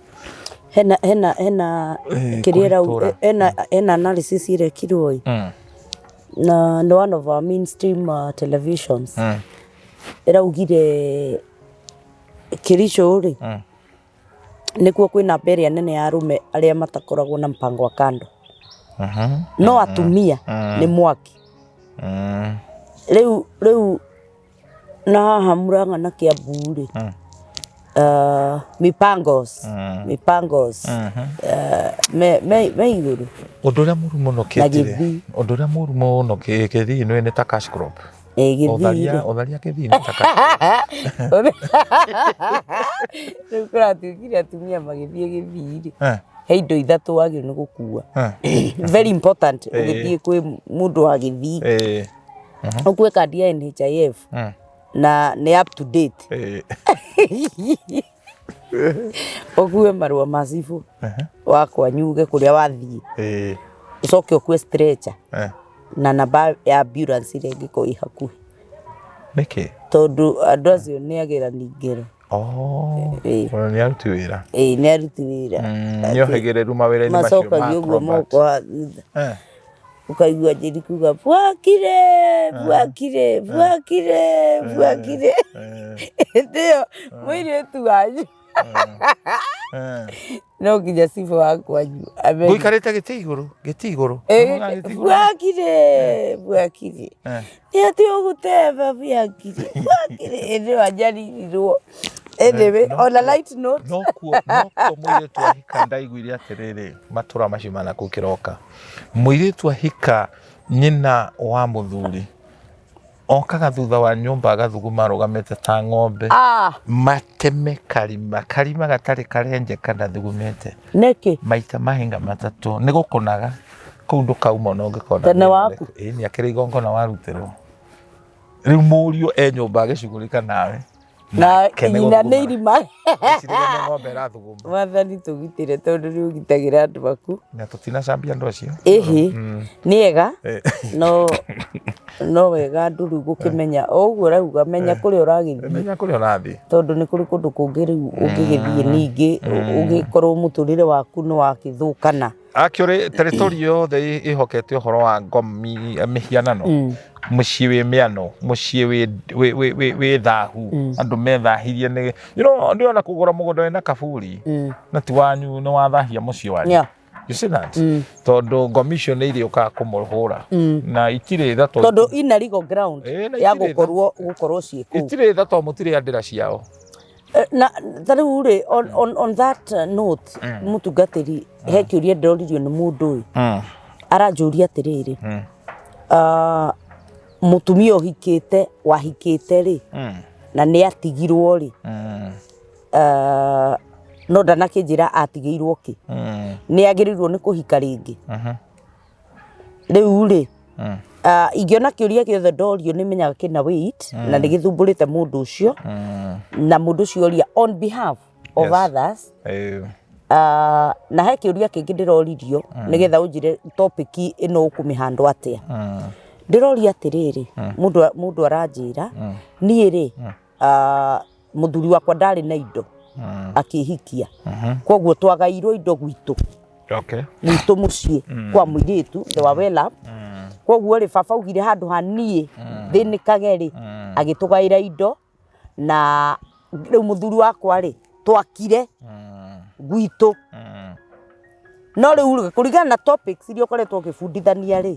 [SPEAKER 1] Hena kĩrĩa
[SPEAKER 2] kũhĩtũra.
[SPEAKER 1] Hena analysis irekirwo ĩ na nĩ one of our mainstream televisions. Ĩraugire Kericho rĩ, nĩkuo kwĩ namba ĩrĩa nene ya arũme arĩa matakoragwo na mpango wa kando, no atumia nĩ mwaki. Rĩu na haha Murang'a na Kiambu rĩ, mipangos me igũrũ.
[SPEAKER 2] Ũndũ ũrĩa mũru mũno kĩtire
[SPEAKER 1] Gĩthii.
[SPEAKER 2] Ũndũ ũrĩa mũru mũno Gĩthii nĩ ta cash crop.
[SPEAKER 1] Gĩthii.
[SPEAKER 2] Ũtharia
[SPEAKER 1] Rĩ.
[SPEAKER 2] Ũtharia Gĩthii nĩ ta cash crop.
[SPEAKER 1] Rĩu kũratuĩkire atumia magĩthiĩ Gĩthii rĩ, he indo ithatũ wagĩrĩirwo nĩ gũkua, very important, ũgĩthiĩ kwĩ mũndũ wa Gĩthii. Ũkue kandi ya NHIF na nĩ up to date. Ũkue marũa ma cibũ wa kwanyu uge kũrĩa wathiĩ. Ũcoke ũkue stretcher na namba ya ambulance ĩrĩa ĩngĩkorwo ĩ hakuhĩ.
[SPEAKER 2] Nĩkĩ?
[SPEAKER 1] Tondũ andũ acio nĩ agerani ngero.
[SPEAKER 2] Oh,
[SPEAKER 1] Ĩĩ.
[SPEAKER 2] ona nĩ aruti wĩra.
[SPEAKER 1] Ĩĩ, nĩ aruti wĩra.
[SPEAKER 2] Nĩ ohĩgĩrĩru mawĩra-inĩ macio ma
[SPEAKER 1] Macokagia ũguo
[SPEAKER 2] acrobat.
[SPEAKER 1] moko thutha. Ũkaigua Njeri kuga, "Bwakire, bwakire, bwakire, bwakire." Hĩndĩ ĩyo mũirĩtu wanyu no nginya cibũ wa kwanyu amenye.
[SPEAKER 2] Ngũikarĩte gĩtĩ igũrũ, gĩtĩ igũrũ. Nĩwona gĩtĩ igũrũ?
[SPEAKER 1] Bwakire, bwakire. Nĩ atĩ ũgũteba, bwakire, bwakire. Hĩndĩ ĩyo anyaririrwo. Anyway, on a light note.
[SPEAKER 2] No kuo mũirĩtu ahika, ndaiguire atĩrĩrĩ, matũra macio mana kũu kĩroka, mũirĩtu ahika, nyina wa mũthuri okaga thutha wa nyũmba agathuguma arũgamĩte ta ng'ombe. Mateme karima, karima gatarĩ karenje kana thugumĩte.
[SPEAKER 1] Nĩkĩ?
[SPEAKER 2] Maita mahinga matatũ nĩ gũkũnaga kũu, ndũkauma ona ũngĩkona.
[SPEAKER 1] Tene waku.
[SPEAKER 2] Ĩĩ, nĩ akĩrĩ igongona warutĩrwo, rĩu mũriũ e nyũmba agĩcugurika nawe.
[SPEAKER 1] Na
[SPEAKER 2] Nake nĩ
[SPEAKER 1] nyina nĩ
[SPEAKER 2] gũthuguma.
[SPEAKER 1] irima.
[SPEAKER 2] Eciragia nĩ ng'ombe ĩrathuguma.
[SPEAKER 1] Mwathani tũgitĩre, tondũ nĩ ũgitagĩra andũ aku.
[SPEAKER 2] Na tũtinacambia andũ acio.
[SPEAKER 1] Ĩhĩ, nĩ ega. No wega andũ rĩu gũkĩmenya o ũguo ũrauga, menya kũrĩa ũragĩthiĩ.
[SPEAKER 2] Menya kũrĩa ũrathiĩ.
[SPEAKER 1] Tondũ nĩ kũrĩ kũndũ kũngĩ rĩu ũngĩgĩthiĩ, ningĩ ũgĩkorwo mũtũrĩre waku nĩ wakĩthũkana.
[SPEAKER 2] Actually, territory yothe ĩhokete ũhoro wa ngomi, mĩhianano, mũciĩ wĩ mĩano, mũciĩ wĩ thahu, andũ methahirie nĩ ndĩrona kũgũra mũgũnda wĩna kaburi na ti wanyu, nĩ wathahia mũciĩ wanyu. You see that? Tondũ ngomi icio nĩ irĩũkaga kũmũhũra na itirĩ tha.
[SPEAKER 1] Tondũ ina legal ground
[SPEAKER 2] Ĩĩ, na
[SPEAKER 1] ya
[SPEAKER 2] itirĩ tha.
[SPEAKER 1] gũkorwo ciĩ kũu.
[SPEAKER 2] Itirĩ tha tondũ mũtirĩ andĩra ciao.
[SPEAKER 1] Na ta rĩu rĩ, on that note, mũtungatĩri, he kĩũria ndĩroririo nĩ mũndũ ũyũ, aranjũria atĩrĩrĩ, mũtumia ũhikĩte, wahikĩte rĩ, na nĩ atigirwo rĩ, no ndanakĩnjĩra atigĩirwo kĩ, nĩ agĩrĩirwo nĩ kũhika rĩngĩ rĩu rĩ? Ingĩona kĩũria gĩothe ndorio, nĩ menyaga kĩna weight na nĩ gĩthumbũrĩte mũndũ ũcio, na mũndũ ũcio oria on behalf of others. Na he kĩũria kĩngĩ ndĩroririo, nĩgetha ũnjĩre topic ĩno ũkũmĩhandwo atĩa. Ndĩroria atĩrĩrĩ, mũndũ aranjĩra, niĩ rĩ, mũthuri wakwa ndarĩ na indo akĩhikia, koguo twagairwo indo gwitũ, gwitũ mũciĩ kwa mũirĩtu, they were well up. Koguo rĩ, baba augire handũ ha niĩ thĩnĩkage rĩ, agĩtũgaĩra indo na Rĩu mũthuri wakwa rĩ, twakire gwitũ, no rĩu rĩ, kũringana na topics iria ũkoretwo ũkĩbundithania rĩ,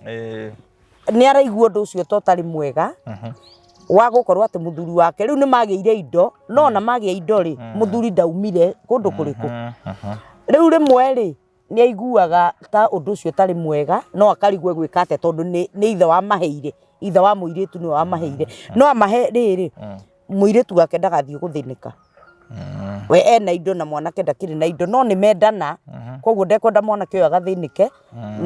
[SPEAKER 1] nĩ araigua ũndũ ũcio ta ũtarĩ mwega wa gũkorwo atĩ mũthuri wake rĩu nĩ magĩire indo, no ona magĩa indo rĩ, mũthuri ndaumire kũndũ kũrĩkũ. Rĩu rĩmwe rĩ, nĩ aiguaga ta ũndũ ũcio ũtarĩ mwega, no akarigwo egwĩka atĩa, tondũ nĩ ithe wamaheire, ithe wa mũirĩtu nĩwe wamaheire, no amahe rĩrĩ, mũirĩtu wake ndagathiĩ gũthĩnĩka. We ena indo na mwanake ndakĩrĩ na indo, no nĩ mendana, koguo ndekwenda mwanake ũyũ agathĩnĩke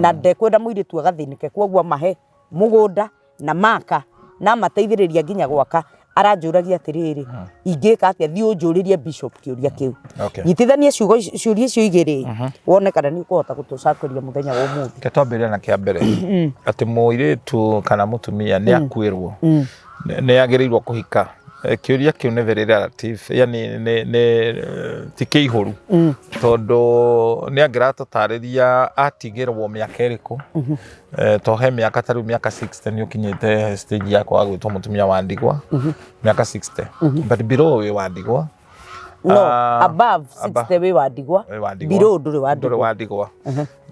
[SPEAKER 1] na ndekwenda mũirĩtu agathĩnĩke, koguo amahe mũgũnda na maka na amateithĩrĩria nginya gwaka. Aranjũragia atĩrĩrĩ, ingĩka atĩa? Thiĩ ũnjũrĩrie bishop kĩũria kĩu. Nyitithania ciugo ciũria icio igĩrĩ, wone kana nĩ ũkũhota gũtũcokeria mũthenya wa ũmũthĩ.
[SPEAKER 2] Reke twambĩrĩrie na kĩa mbere, atĩ mũirĩtu kana mũtumia nĩ akuĩrwo, nĩ agĩrĩirwo kũhika. Kĩũria kĩu nĩ very relative, yani nĩ ti kĩihũru, tondũ nĩ angĩratũtarĩria atigĩrwo mĩaka ĩrĩkũ. To he mĩaka, ta rĩu mĩaka 60 nĩ ũkinyĩte stage ya kwaga gwĩtwo mũtumia wa ndigwa, mĩaka 60, but below wĩ wa ndigwa.
[SPEAKER 1] No, above 60 wĩ wa ndigwa.
[SPEAKER 2] Wĩ wa ndigwa.
[SPEAKER 1] Below ndũrĩ wa
[SPEAKER 2] Ndũrĩ
[SPEAKER 1] ndigwa.
[SPEAKER 2] wa ndigwa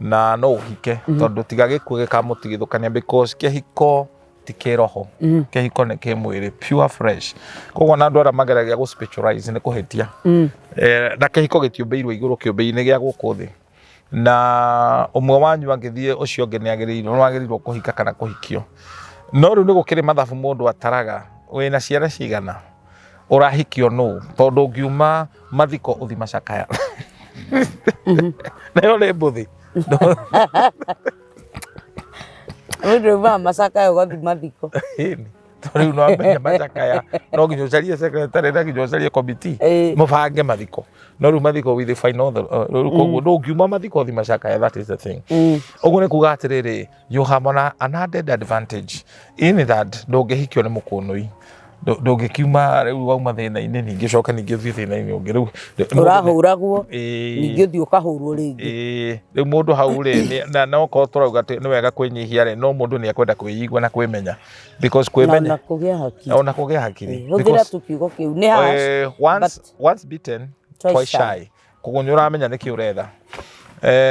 [SPEAKER 2] na no ũhike, tondũ tiga gĩkuũ gĩkamũtigithũkania, because kĩhiko ti kĩroho, kĩhiko nĩ kĩmwĩrĩ, pure fresh. Koguo na andũ arĩa mageragia gũ spiritualize nĩ kũhĩtia. Na kĩhiko gĩtiũmbĩirwo igũrũ, kĩũmbĩire gĩa gũkũ thĩ, na ũmwe wanyu angĩthiĩ, ũcio ũngĩ nĩ agĩrĩirwo, nĩ wagĩrĩirwo kũhika kana kũhikio. No rĩu nĩ gũkĩrĩ mathabu mũndũ ataraga, wĩna ciana cigana, ũrahikio nũ, tondũ ũngiuma mathiko ũthi macakaya, nayo nĩ mbũthi.
[SPEAKER 1] Mũndũ umaga macakaya ũgathiĩ mathiko.
[SPEAKER 2] Ĩni. Tondũ rĩu no amenya macakaya no nginya ũcarie secretary, na nginya ũcarie committee, mũbange mathiko. No rĩu mathiko with the final, rĩu koguo ndũngiuma mathiko ũthi macakaya. That is the thing. Ũguo nĩ kuga atĩrĩrĩ, you have an added advantage in that ndũngĩhikio nĩ mũkũnũi. Ndũngĩkiuma rĩu wauma thĩna-inĩ, ningĩ ũcoke ningĩ ũthiĩ thĩna-inĩ ũngĩ rĩu.
[SPEAKER 1] Ũrahũragwo, ningĩ ũthiĩ ũkahũrwo rĩngĩ.
[SPEAKER 2] Ĩĩ, rĩu mũndũ hau rĩ, na no korwo tũrauga atĩ nĩ wega kwĩnyihia rĩ, no mũndũ nĩ ekwenda kwĩigua na kwĩmenya, because
[SPEAKER 1] na
[SPEAKER 2] kwĩmenya
[SPEAKER 1] ona kũgĩa hakiri.
[SPEAKER 2] Ona kũgĩa hakiri.
[SPEAKER 1] Hũthĩra tu kiugo kĩu nĩ harsh,
[SPEAKER 2] once,
[SPEAKER 1] but
[SPEAKER 2] once bitten,
[SPEAKER 1] twice
[SPEAKER 2] twice
[SPEAKER 1] shy.
[SPEAKER 2] shy. Koguo nĩ ũramenya nĩkĩ ũretha.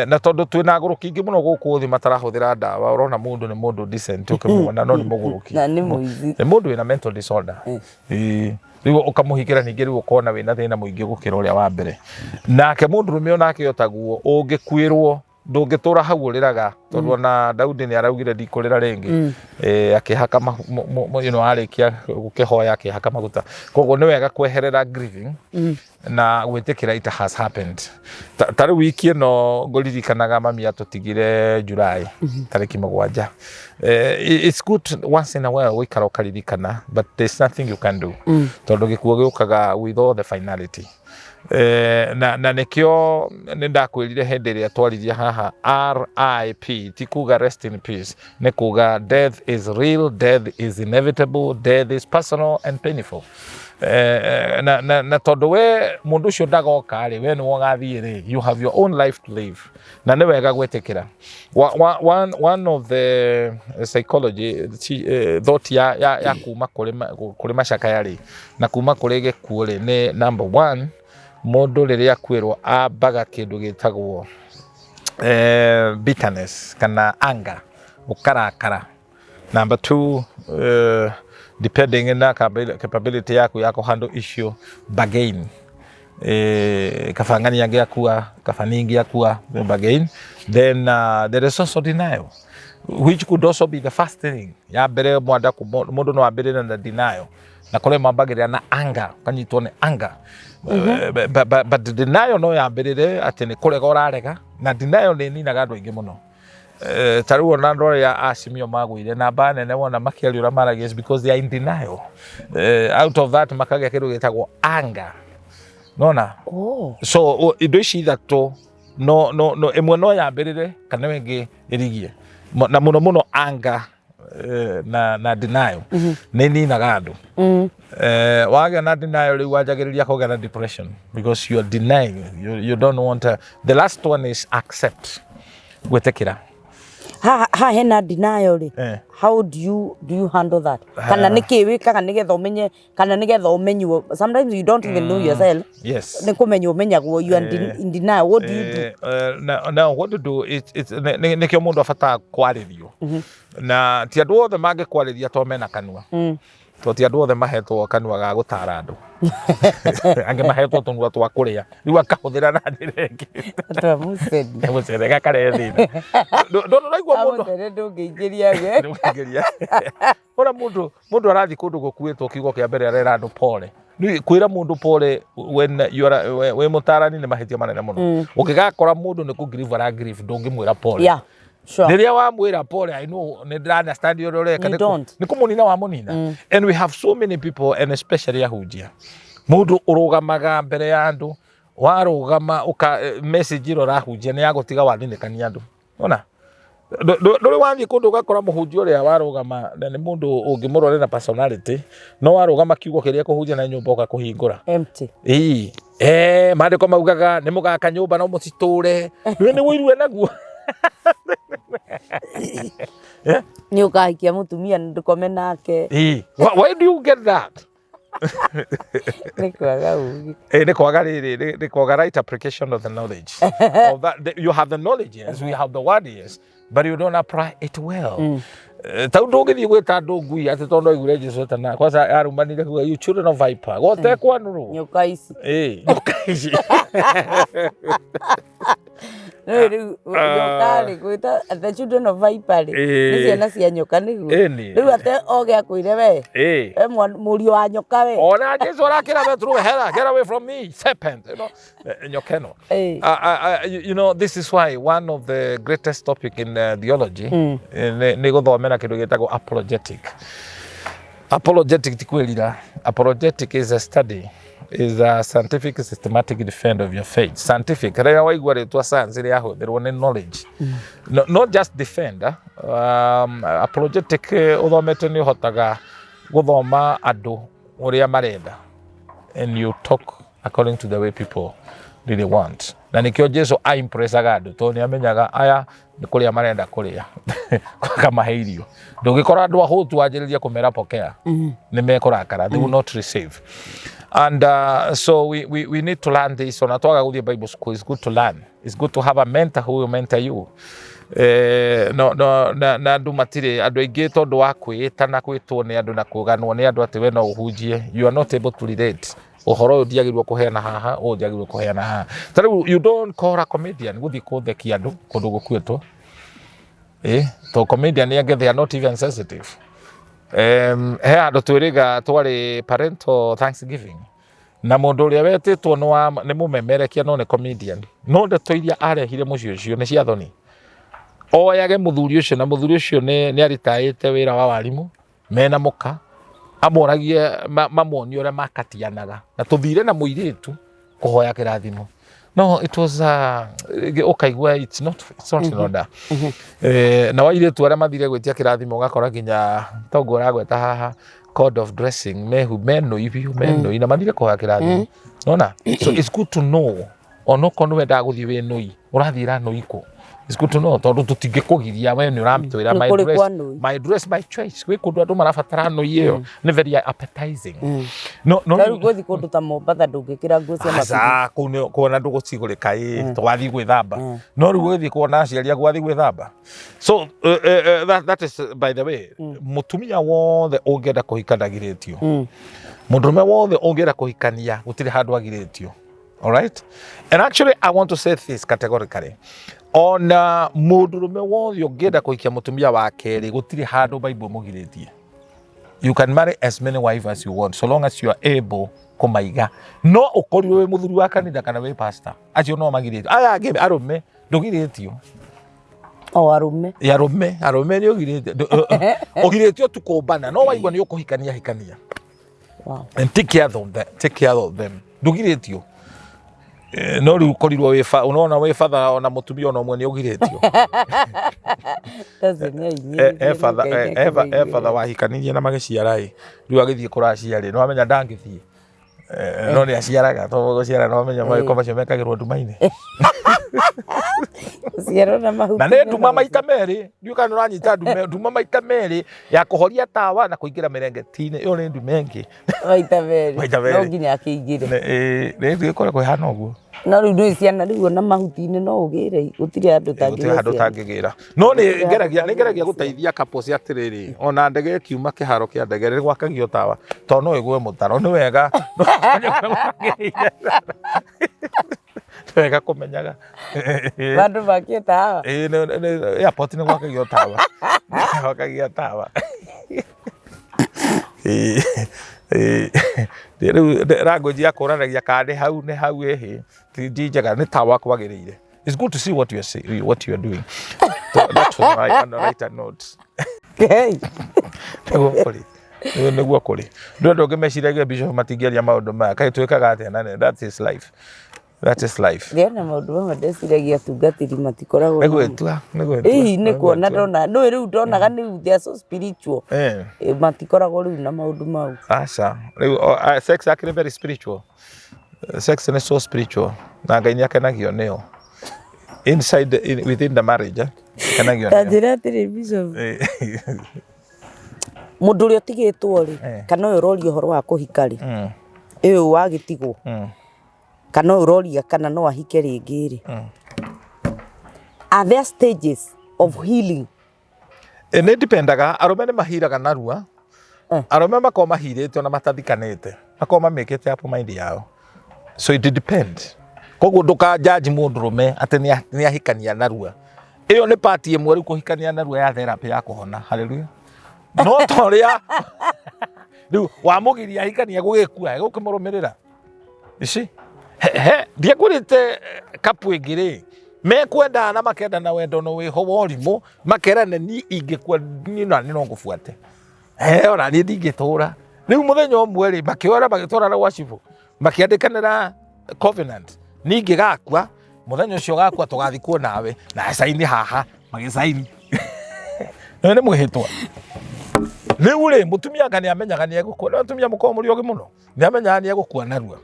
[SPEAKER 2] Na tondũ twĩna agũrũki aingĩ mũno gũkũ thĩ matarahũthĩra ndawa, ũrona mũndũ nĩ mũndũ decent ũkĩmuona, no nĩ mũgũrũki.
[SPEAKER 1] Na nĩ mũici.
[SPEAKER 2] Nĩ mũndũ wĩna mental disorder. Ĩĩ. Rĩu ũkamũhikĩra, ningĩ rĩu ũkona wĩna thĩna mũingĩ gũkĩra ũrĩa wa mbere. Nake mũndũrũme onake otaguo, ũngĩkuĩrwo ndũngĩtũra hau ũrĩraga, tondũ ona Daudi nĩ araugire, "Ndikũrĩra rĩngĩ." Akĩhaka arĩkia gũkĩhoya akĩhaka maguta. Koguo nĩ wega kweherera grieving na gwĩtĩkĩra it has happened. Ta rĩu wiki ĩno ngũririkanaga mami atũtigire July tarĩki 7. It's good once in a while gũikara ũkaririkana, but there's nothing you can do, tondũ gĩkuũ gĩũkaga with all the finality. Na nĩkĩo nĩ ndakwĩrire hĩndĩ ĩrĩa twaririe haha, RIP ti kuga rest in peace, nĩ kuga death is real, death is inevitable, death is personal and painful. Na tondũ we mũndũ ũcio ndagoka rĩ, we nĩwe ũgathiĩ rĩ, you have your own life to live, na nĩ wega gwĩtĩkĩra. One of the psychology thought ya kuma kũrĩ macakaya rĩ, na kuma kũrĩ gĩkuũ rĩ, nĩ number one, mũndũ rĩrĩa akuĩrwo ambaga kĩndũ gĩtagwo bitterness kana anger, ũkarakara. Number two, depending na capability yaku ya kũhandle issue, bargain. Kaba ng'ani angĩakua, kaba ningĩakua, bargain. Then there is also denial, which could also be the first thing ya mbere. Mwanda mũndũ no ambĩrĩre na denial, na kũrĩa mambagĩrĩra na anger, ũkanyitwo nĩ anger. But denial no yambĩrĩre atĩ nĩ kũrega ũrarega, na denial nĩ ĩninaga andũ aingĩ mũno. Ta rĩu ona andũ arĩa acimio magũire namba nene, wona makĩaria ũrĩa maragia is because they are in denial. Out of that makagĩa kĩndũ gĩtagwo anger, nona.
[SPEAKER 1] Oh.
[SPEAKER 2] So indo ici ithatũ no ĩmwe no yambĩrĩre kana ĩyo ĩngĩ ĩrigie. Na mũno mũno anger na denial nĩ ninaga andũ. Wagĩa na denial, rĩu wanjagĩrĩria kũgĩa na depression because you are denying, you don't want to. The last one is accept, gwĩtĩkĩra.
[SPEAKER 1] Haha hena denial rĩ, how do you handle that? Kana nĩ kĩ wĩkaga nĩgetha ũmenye, kana nĩgetha ũmenywo? Sometimes you don't even know yourself. Nĩ kũmenywo ũmenyagwo you are in denial. What do you do?
[SPEAKER 2] Now what to do, nĩkĩo mũndũ abataraga kwarĩrio, na ti andũ othe mangĩkwarĩria to mena kanua, to ti andũ othe mahetwo kanua ga gũtara andũ. Angĩ mahetwo tũnua twa kũrĩa, rĩu akahũthĩra na njĩra ĩngĩ.
[SPEAKER 1] Twa mũcene.
[SPEAKER 2] Mũcere gakarehe thĩna. Ndũraigua mũndũ
[SPEAKER 1] Mũcene ndũngĩingĩria we.
[SPEAKER 2] Ndũngĩingĩria. Ora mũndũ arathiĩ kũndũ gũkuĩtwo, kiugo kĩa mbere arera andũ pole. Rĩu kwĩra mũndũ pole when you are wĩ mũtarani nĩ mahĩtia manene mũno. Ũngĩgakora mũndũ nĩ kũ grieve ara grieve, ndũngĩmwĩra pole. Rĩrĩa wamwĩra pole, I know, nĩ ndĩra understand ũrĩa ũreka.
[SPEAKER 1] You don't.
[SPEAKER 2] Nĩ kũmũnina wamũnina. And we have so many people, and especially ahunjia, mũndũ ũrũgamaga mbere ya andũ, warũgama ũka message ĩrĩa ũrahunjia nĩ ya gũtiga wathinĩkania andũ. Ona ndũrĩ wathiĩ kũndũ ũgakora mũhunjia ũrĩa warũgama na nĩ mũndũ ũngĩmũrore na personality, no warũgama kiugo kĩrĩa kũhunjia na nyũmba ũka kũhingũra
[SPEAKER 1] Empty.
[SPEAKER 2] Ĩĩ, maandĩko maugaga nĩ mũgaka nyũmba no mũcitũre. Nĩ nĩ wũirue naguo.
[SPEAKER 1] Nĩ ũkahikia mũtumia ndũkome nake.
[SPEAKER 2] Ĩĩ. Why do you get that?
[SPEAKER 1] Nĩ kwaga ũgĩ.
[SPEAKER 2] Nĩ kwaga rĩrĩ, nĩ kwaga right application of the knowledge. Of that, you have the knowledge, yes, we have the word, yes, but you don't apply it well. Tau ndũngĩthiĩ gwĩta andũ ngui atĩ tondũ aiguire Jesu etana kwanza arumanire kuga, "You children of viper," gote kwanũrwo.
[SPEAKER 1] Nyoka ici.
[SPEAKER 2] Ĩĩ, nyoka ici.
[SPEAKER 1] Rĩu rĩu nyoka rĩ, gwĩta the children of viper rĩ, nĩ ciana cia nyoka nĩguo.
[SPEAKER 2] Ĩni.
[SPEAKER 1] Rĩu ate oge akwĩre we, we mũriũ wa nyoka we.
[SPEAKER 2] Ona Jesu arakĩra Petero, "Hera, get away from me, serpent." Nyoka ĩno. This is why one of the greatest topic in theology nĩ gũthomera kĩndũ gĩtagwo apologetic. Apologetic ti kwĩrira. Apologetic is a study, is a scientific systematic defend of your faith. Scientific, rĩrĩa waigua rĩtwa science rĩahũthĩrwo nĩ knowledge. No, not just defend. Apologetic ũthomete nĩ ũhotaga gũthoma andũ ũrĩa marenda, and you talk according to the way people really want. Na nĩkĩo Jesu aimpressaga andũ, tondũ nĩ amenyaga aya nĩ kũrĩa marenda kũrĩa, akamahe irio. Ndũngĩkora andũ ahũtu wanjĩrĩrie kũmera pokea, nĩ mekũrakara. They will not receive. And so we need to learn this. Ona twaga gũthiĩ Bible school, it's good to learn. It's good to have a mentor who will mentor you. No, na andũ matirĩ, andũ aingĩ tondũ wa kwĩĩta na kwĩtwo nĩ andũ na kũganwo nĩ andũ atĩ we no ũhunjie, you are not able to relate ũhoro ũyũ ndiagĩrĩirwo kũheana haha, ũyũ ndiagĩrĩirwo kũheana haha. Ta rĩu you don't call a comedian gũthiĩ kũthekia andũ kũndũ gũkuĩtwo, to comedian angĩ, they are not even sensitive. He handũ twĩrĩga twarĩ parental thanksgiving, na mũndũ ũrĩa wetĩtwo nĩ mũmemerekia, no nĩ comedian, no ndeto iria arehire mũciĩ ũcio nĩ cia thoni. Oyage mũthuri ũcio, na mũthuri ũcio nĩ aritaĩte wĩra wa warimũ mena mũka, amoragie mamuonie ũrĩa makatianaga na tũthire na mũirĩtu kũhoya kĩrathimo. No it was ũkaigua it's not in order. Na wairĩtu arĩa mathire gwĩtia kĩrathimo, ũgakora nginya tonguo ũragweta haha code of dressing, mehu menũi biũ, menũi, na mathire kũhoya kĩrathimo nona. So it's good to know, onokorwo nĩ wendaga gũthiĩ wĩ nũi, ũrathiĩra nũi kũ? It's good to know, tondũ tũtingĩkũgiria, we nĩ ũratwĩra
[SPEAKER 1] Nĩ
[SPEAKER 2] my
[SPEAKER 1] kũrĩ
[SPEAKER 2] dress,
[SPEAKER 1] kwa nũi.
[SPEAKER 2] my dress, my choice. Gwĩ kũndũ andũ marabatara nũi ĩyo nĩ very appetizing. No
[SPEAKER 1] Ta rĩu gũthiĩ kũndũ ta Mombatha ndũngĩkĩra nguo cia maburi.
[SPEAKER 2] Aca, kũu nĩ kuona ndũgũcigũrĩka ĩ twathiĩ gwĩthamba, no rĩu ũgĩthiĩ kuona aciari aku wathiĩ gwĩthamba. So that is by the way. Mũtumia wothe ũngĩenda kũhika ndagirĩtio, mũndũrũme wothe ũngĩenda kũhikania gũtirĩ handũ agirĩtio. All right, and actually I want to say this categorically, ona mũndũrũme wothe ũngĩenda kũhikia mũtumia wa kerĩ, gũtirĩ handũ Bible mũgirĩtie. You can marry as many wives as you want, so long as you are able kũmaiga. No ũkorirwo wĩ mũthuri wa kanitha kana wĩ pastor, acio no magirĩtio. Aya angĩ arũme ndũgirĩtio.
[SPEAKER 1] O arũme.
[SPEAKER 2] Ĩ, arũme nĩ ũgirĩtio. Ũgirĩtio tu kũmbana, no waigua nĩ ũkũhikania, hikania and take care of them, take care of them. Ndũgirĩtio. No rĩu ũkorirwo wĩ unaona wĩ batha ona mũtumia ona ũmwe nĩ ũgirĩtio.
[SPEAKER 1] Tacio nĩ ahinyĩrĩrie
[SPEAKER 2] E batha
[SPEAKER 1] nĩ Ngai
[SPEAKER 2] e batha wahikanirie na magĩciara ĩ, rĩu agĩthiĩ kũracia rĩ, nĩ wamenya ndangĩthiĩ. No nĩ aciaraga, tondũ gũciara nĩ wamenya magĩko macio mekagĩrwo nduma-inĩ.
[SPEAKER 1] Gũciarwo na mahuti.
[SPEAKER 2] Na nĩ nduma maita merĩ, ndiũĩ kana nĩ ũranyita ndume, nduma maita merĩ ya kũhoria tawa na kũingĩra mĩrengeti-inĩ, ĩyo nĩ nduma ĩngĩ.
[SPEAKER 1] Maita merĩ.
[SPEAKER 2] Maita merĩ.
[SPEAKER 1] No nginya akĩingĩre.
[SPEAKER 2] Nĩ ĩkoragwo ĩhana ũguo.
[SPEAKER 1] No rĩu ndũĩ ciana rĩu ona mahuti-inĩ no ũgĩre, gũtirĩ handũ
[SPEAKER 2] Gũtirĩ handũ
[SPEAKER 1] ũtangĩgĩa ciana.
[SPEAKER 2] ũtangĩgĩra. No nĩ ngeragia nĩ ngeragia gũteithia couples atĩrĩrĩ, ona ndege ĩkiuma kĩharo kĩa ndege nĩ gwakagio tawa, tondũ no ĩgwe mũtaro, nĩ wega nĩ wega kũmenyaga.
[SPEAKER 1] Handũ makie tawa.
[SPEAKER 2] Ĩĩ, airport nĩ gwakagio tawa. Gwakagio tawa. Ĩĩ, ĩĩ. Rĩu language ya kũranagia kana nĩ hau nĩ hau ĩhĩ ti njega, nĩ tawa kwagĩrĩire. It's good to see what you are say, what you are doing. So that's why I write a note.
[SPEAKER 1] Hey.
[SPEAKER 2] Nĩguo kũrĩ. Nĩguo kũrĩ. Ndũ andũ angĩ meciragia bishop matingĩaria maũndũ maya. Kaĩ twĩkaga atĩa na that is life. That is life.
[SPEAKER 1] Ngena maũndũ mamwe ndeciragia atungatĩri matikoragwo
[SPEAKER 2] nĩ gwĩtua nĩ gwĩtua.
[SPEAKER 1] Ĩĩ nĩ kuona ndona nĩ rĩu ndonaga nĩ they are so spiritual.
[SPEAKER 2] Eh.
[SPEAKER 1] Matikoragwo rĩu na maũndũ mau.
[SPEAKER 2] Aca. Rĩu sex akĩrĩ very spiritual. Sex nĩ so spiritual na Ngai nĩ akenagio nĩyo. Inside the, in, within the marriage eh? Akenagio
[SPEAKER 1] nĩyo. Ta njĩra atĩrĩ bishop. Mũndũ ũrĩa ũtigĩtwo rĩ kana ũyũ ũroria ũhoro wa kũhika rĩ ũyũ wagĩtigwo kana ũyũ ũroria kana no ahike rĩngĩ rĩ, are there stages of healing?
[SPEAKER 2] Nĩ dipendaga, arũme nĩ mahiraga narua, arũme makoragwo mahirĩte ona matathikanĩte, makoragwo mamĩkĩte up mind yao, so it depend. Koguo ndũka judge mũndũrũme atĩ nĩ ahikania narua, ĩyo nĩ part ĩmwe rĩu kũhikania narua ya therapy ya kũhona, hallelujah. No ta ũrĩa rĩu wamũgiria ahikanie gũgĩkua, gũkĩmũrũmĩrĩra. Ici he ndiakwĩrĩte kapu ĩngĩ rĩ mekwendana na makendana wendo no wĩho wa ũrimũ makerane ni ingĩkua niĩ na niĩ no ngũbuate he ona niĩ ndingĩtũra rĩu mũthenya ũmwe rĩ makĩoera magĩtwarana gwa cibũ makĩandĩkanĩra covenant niĩ ingĩgakua mũthenya ũcio gakua tũgathikwo nawe na caini haha magĩcaini na nĩ mwĩhĩtwa rĩu rĩ mũtumia anga nĩ amenyaga nĩ egũkua no atumia mũkorwo mũrĩ ogĩ mũno nĩ amenyaga nĩ egũkua narua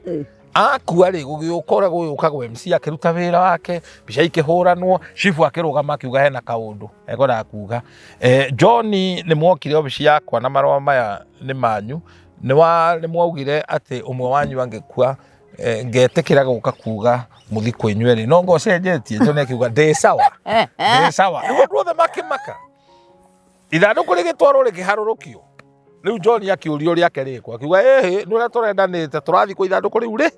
[SPEAKER 2] akua rĩ gũgĩũka ũrĩa gũgĩũka gwa MC akĩruta wĩra wake mbica ikĩhũranwo chifu akĩrũgama akiuga hena kaũndũ ekwendaga kuga eh, John nĩ mwokire obici yakwa na marũa maya nĩ manyu nĩ mwaugire atĩ ũmwe wanyu angĩkua eh, ngetĩkĩra gũka kuga mũthi kwĩ inyuerĩ no ngo cenjetie John akiuga ndĩ sawa ndĩ sawa rĩu andũ othe makĩmaka ithandũkũ rĩgĩtwarwo rĩkĩharũrũkio rĩu John akĩũrio rĩake rĩkũ akiuga ĩhĩ nĩ ũrĩa tũrendanĩte tũrathiĩ kwa ithandũkũ rĩu rĩ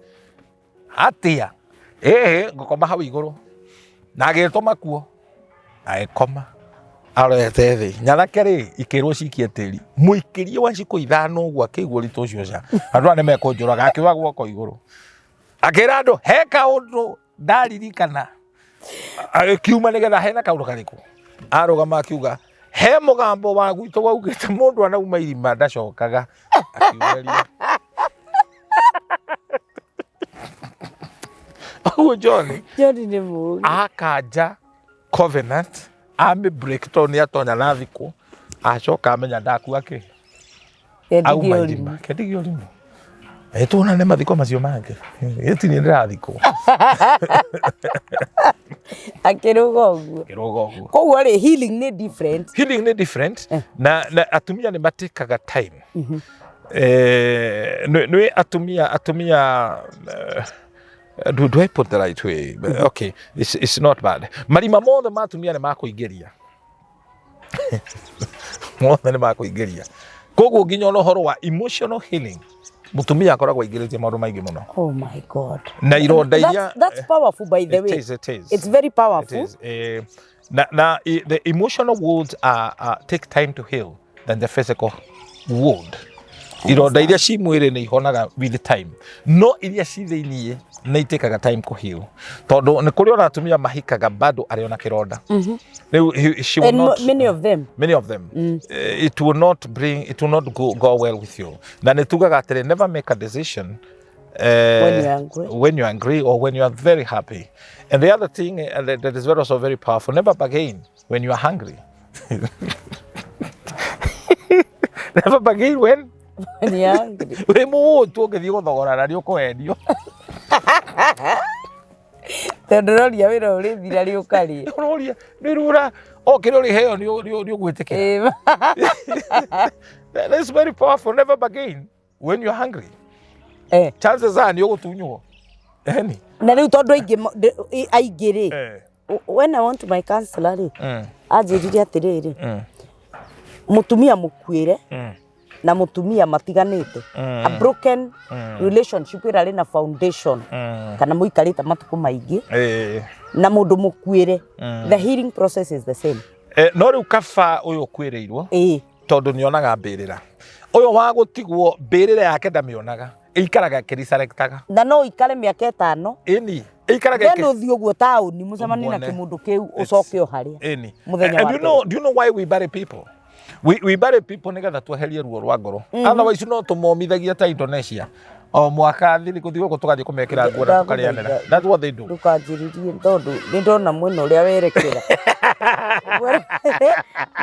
[SPEAKER 2] atĩa ĩhĩ ngũkoma hau igũrũ na agĩtũma kuo agĩkoma arorete thĩ nyanake rĩ ikĩrwo cikie tĩri mũikĩrie wa cikũ ithano ũguo akĩigua ũritũ ũcio ca andũ aya nĩ mekũnjũraga akĩoya guoko igũrũ akĩra andũ he kaũndũ ndaririkana agĩkiuma nĩgetha hena kaũndũ karĩkũ arũgama akiuga he mũgambo wa gwitũ waugĩte mũndũ anauma irima ndacokaga akiugeria ũguo John
[SPEAKER 1] John nĩ mũũgĩ.
[SPEAKER 2] Akanja covenant amĩ break tondũ nĩ atonya na thikũ acoka amenya ndakua kĩ
[SPEAKER 1] Kendigie
[SPEAKER 2] auma
[SPEAKER 1] ũrimũ.
[SPEAKER 2] irima kendigie ũrimũ ĩ tuonane mathiko macio mangĩ ĩti nĩ ndĩrathikwo
[SPEAKER 1] Akĩrũga ũguo.
[SPEAKER 2] kĩrũga ũguo.
[SPEAKER 1] Koguo rĩ healing nĩ different.
[SPEAKER 2] Healing nĩ different na atumia nĩ matĩkaga time eh, nĩ atumia do I put the right way? Okay, it's not bad. Marima mothe ma atumia nĩ makũingĩria mothe nĩ makũingĩria koguo nginya ona ũhoro wa emotional healing mũtumia akoragwo aingĩrĩtie maũndũ maingĩ mũno
[SPEAKER 1] Oh my God.
[SPEAKER 2] Na ironda iria
[SPEAKER 1] That's powerful by the
[SPEAKER 2] It
[SPEAKER 1] way.
[SPEAKER 2] is, it is.
[SPEAKER 1] It's very
[SPEAKER 2] It
[SPEAKER 1] powerful.
[SPEAKER 2] is. Na the emotional wounds are take time to heal than the physical wound. Ironda iria ci mwĩrĩ nĩ ihonaga with time no iria ci thĩiniĩ nĩ itĩkaga time kũ heal tondũ nĩ kũrĩ ona atumia mahikaga bado arĩ ona kĩronda rĩu she will
[SPEAKER 1] And
[SPEAKER 2] not,
[SPEAKER 1] many of them.
[SPEAKER 2] Many of them. It will not bring it will not go well with you na nĩ tugaga atĩrĩ never make a decision
[SPEAKER 1] When you're angry.
[SPEAKER 2] When you're angry or when you are very happy. And the other thing that is very also very powerful, never bargain when you are hungry. Never bargain when
[SPEAKER 1] When you're hungry.
[SPEAKER 2] Wĩ mũhũtu ũngĩthiĩ gũthogorana nĩ ũkũhenio.
[SPEAKER 1] Tondũ ũroria wĩra ũrĩthira rĩ ũkarĩe.
[SPEAKER 2] Ũroria nĩ rura o kĩrĩa ũrĩheo nĩ ũgwĩtĩkĩra. That is very powerful. Never bargain when you're hungry. Chances are nĩ ũgũtunywo. Eni.
[SPEAKER 1] Na rĩu tondũ aingĩ aingĩ rĩ, when I went to my counselor rĩ, anjĩrire atĩrĩrĩ, mũtumia mũkuĩre na mũtumia matiganĩte, a broken relationship ĩrĩa arĩ na foundation kana mũikarĩte matukũ maingĩ na mũndũ mũkuĩre, the healing process is the same.
[SPEAKER 2] No rĩu kaba ũyũ ũkuĩrĩirwo tondũ nĩonaga mbĩrĩra, ũyũ wa gũtigwo mbĩrĩra yake ndamĩonaga, ĩikaraga ĩkĩricarektaga.
[SPEAKER 1] Na no ũikare mĩaka 5.
[SPEAKER 2] Ĩni, ĩikaraga.
[SPEAKER 1] Then ũthiĩ ũguo taũni mũcemanie na
[SPEAKER 2] Ũmuone.
[SPEAKER 1] kĩmũndũ kĩu, ũcoke o harĩa
[SPEAKER 2] Ĩni.
[SPEAKER 1] mũthenya
[SPEAKER 2] And
[SPEAKER 1] wa
[SPEAKER 2] you know, do you know why we bury people? We bury people nĩgetha tweherie ruo rwa ngoro. Otherwise no tũmomithagia ta Indonesia. O mwaka thiri gũthiĩ gũkũ tũgathiĩ kũmekĩra nguo na tũkarĩanĩra. That's what they do.
[SPEAKER 1] Ndũkanjĩrĩrie tondũ nĩ ndona mwena ũrĩa werekera,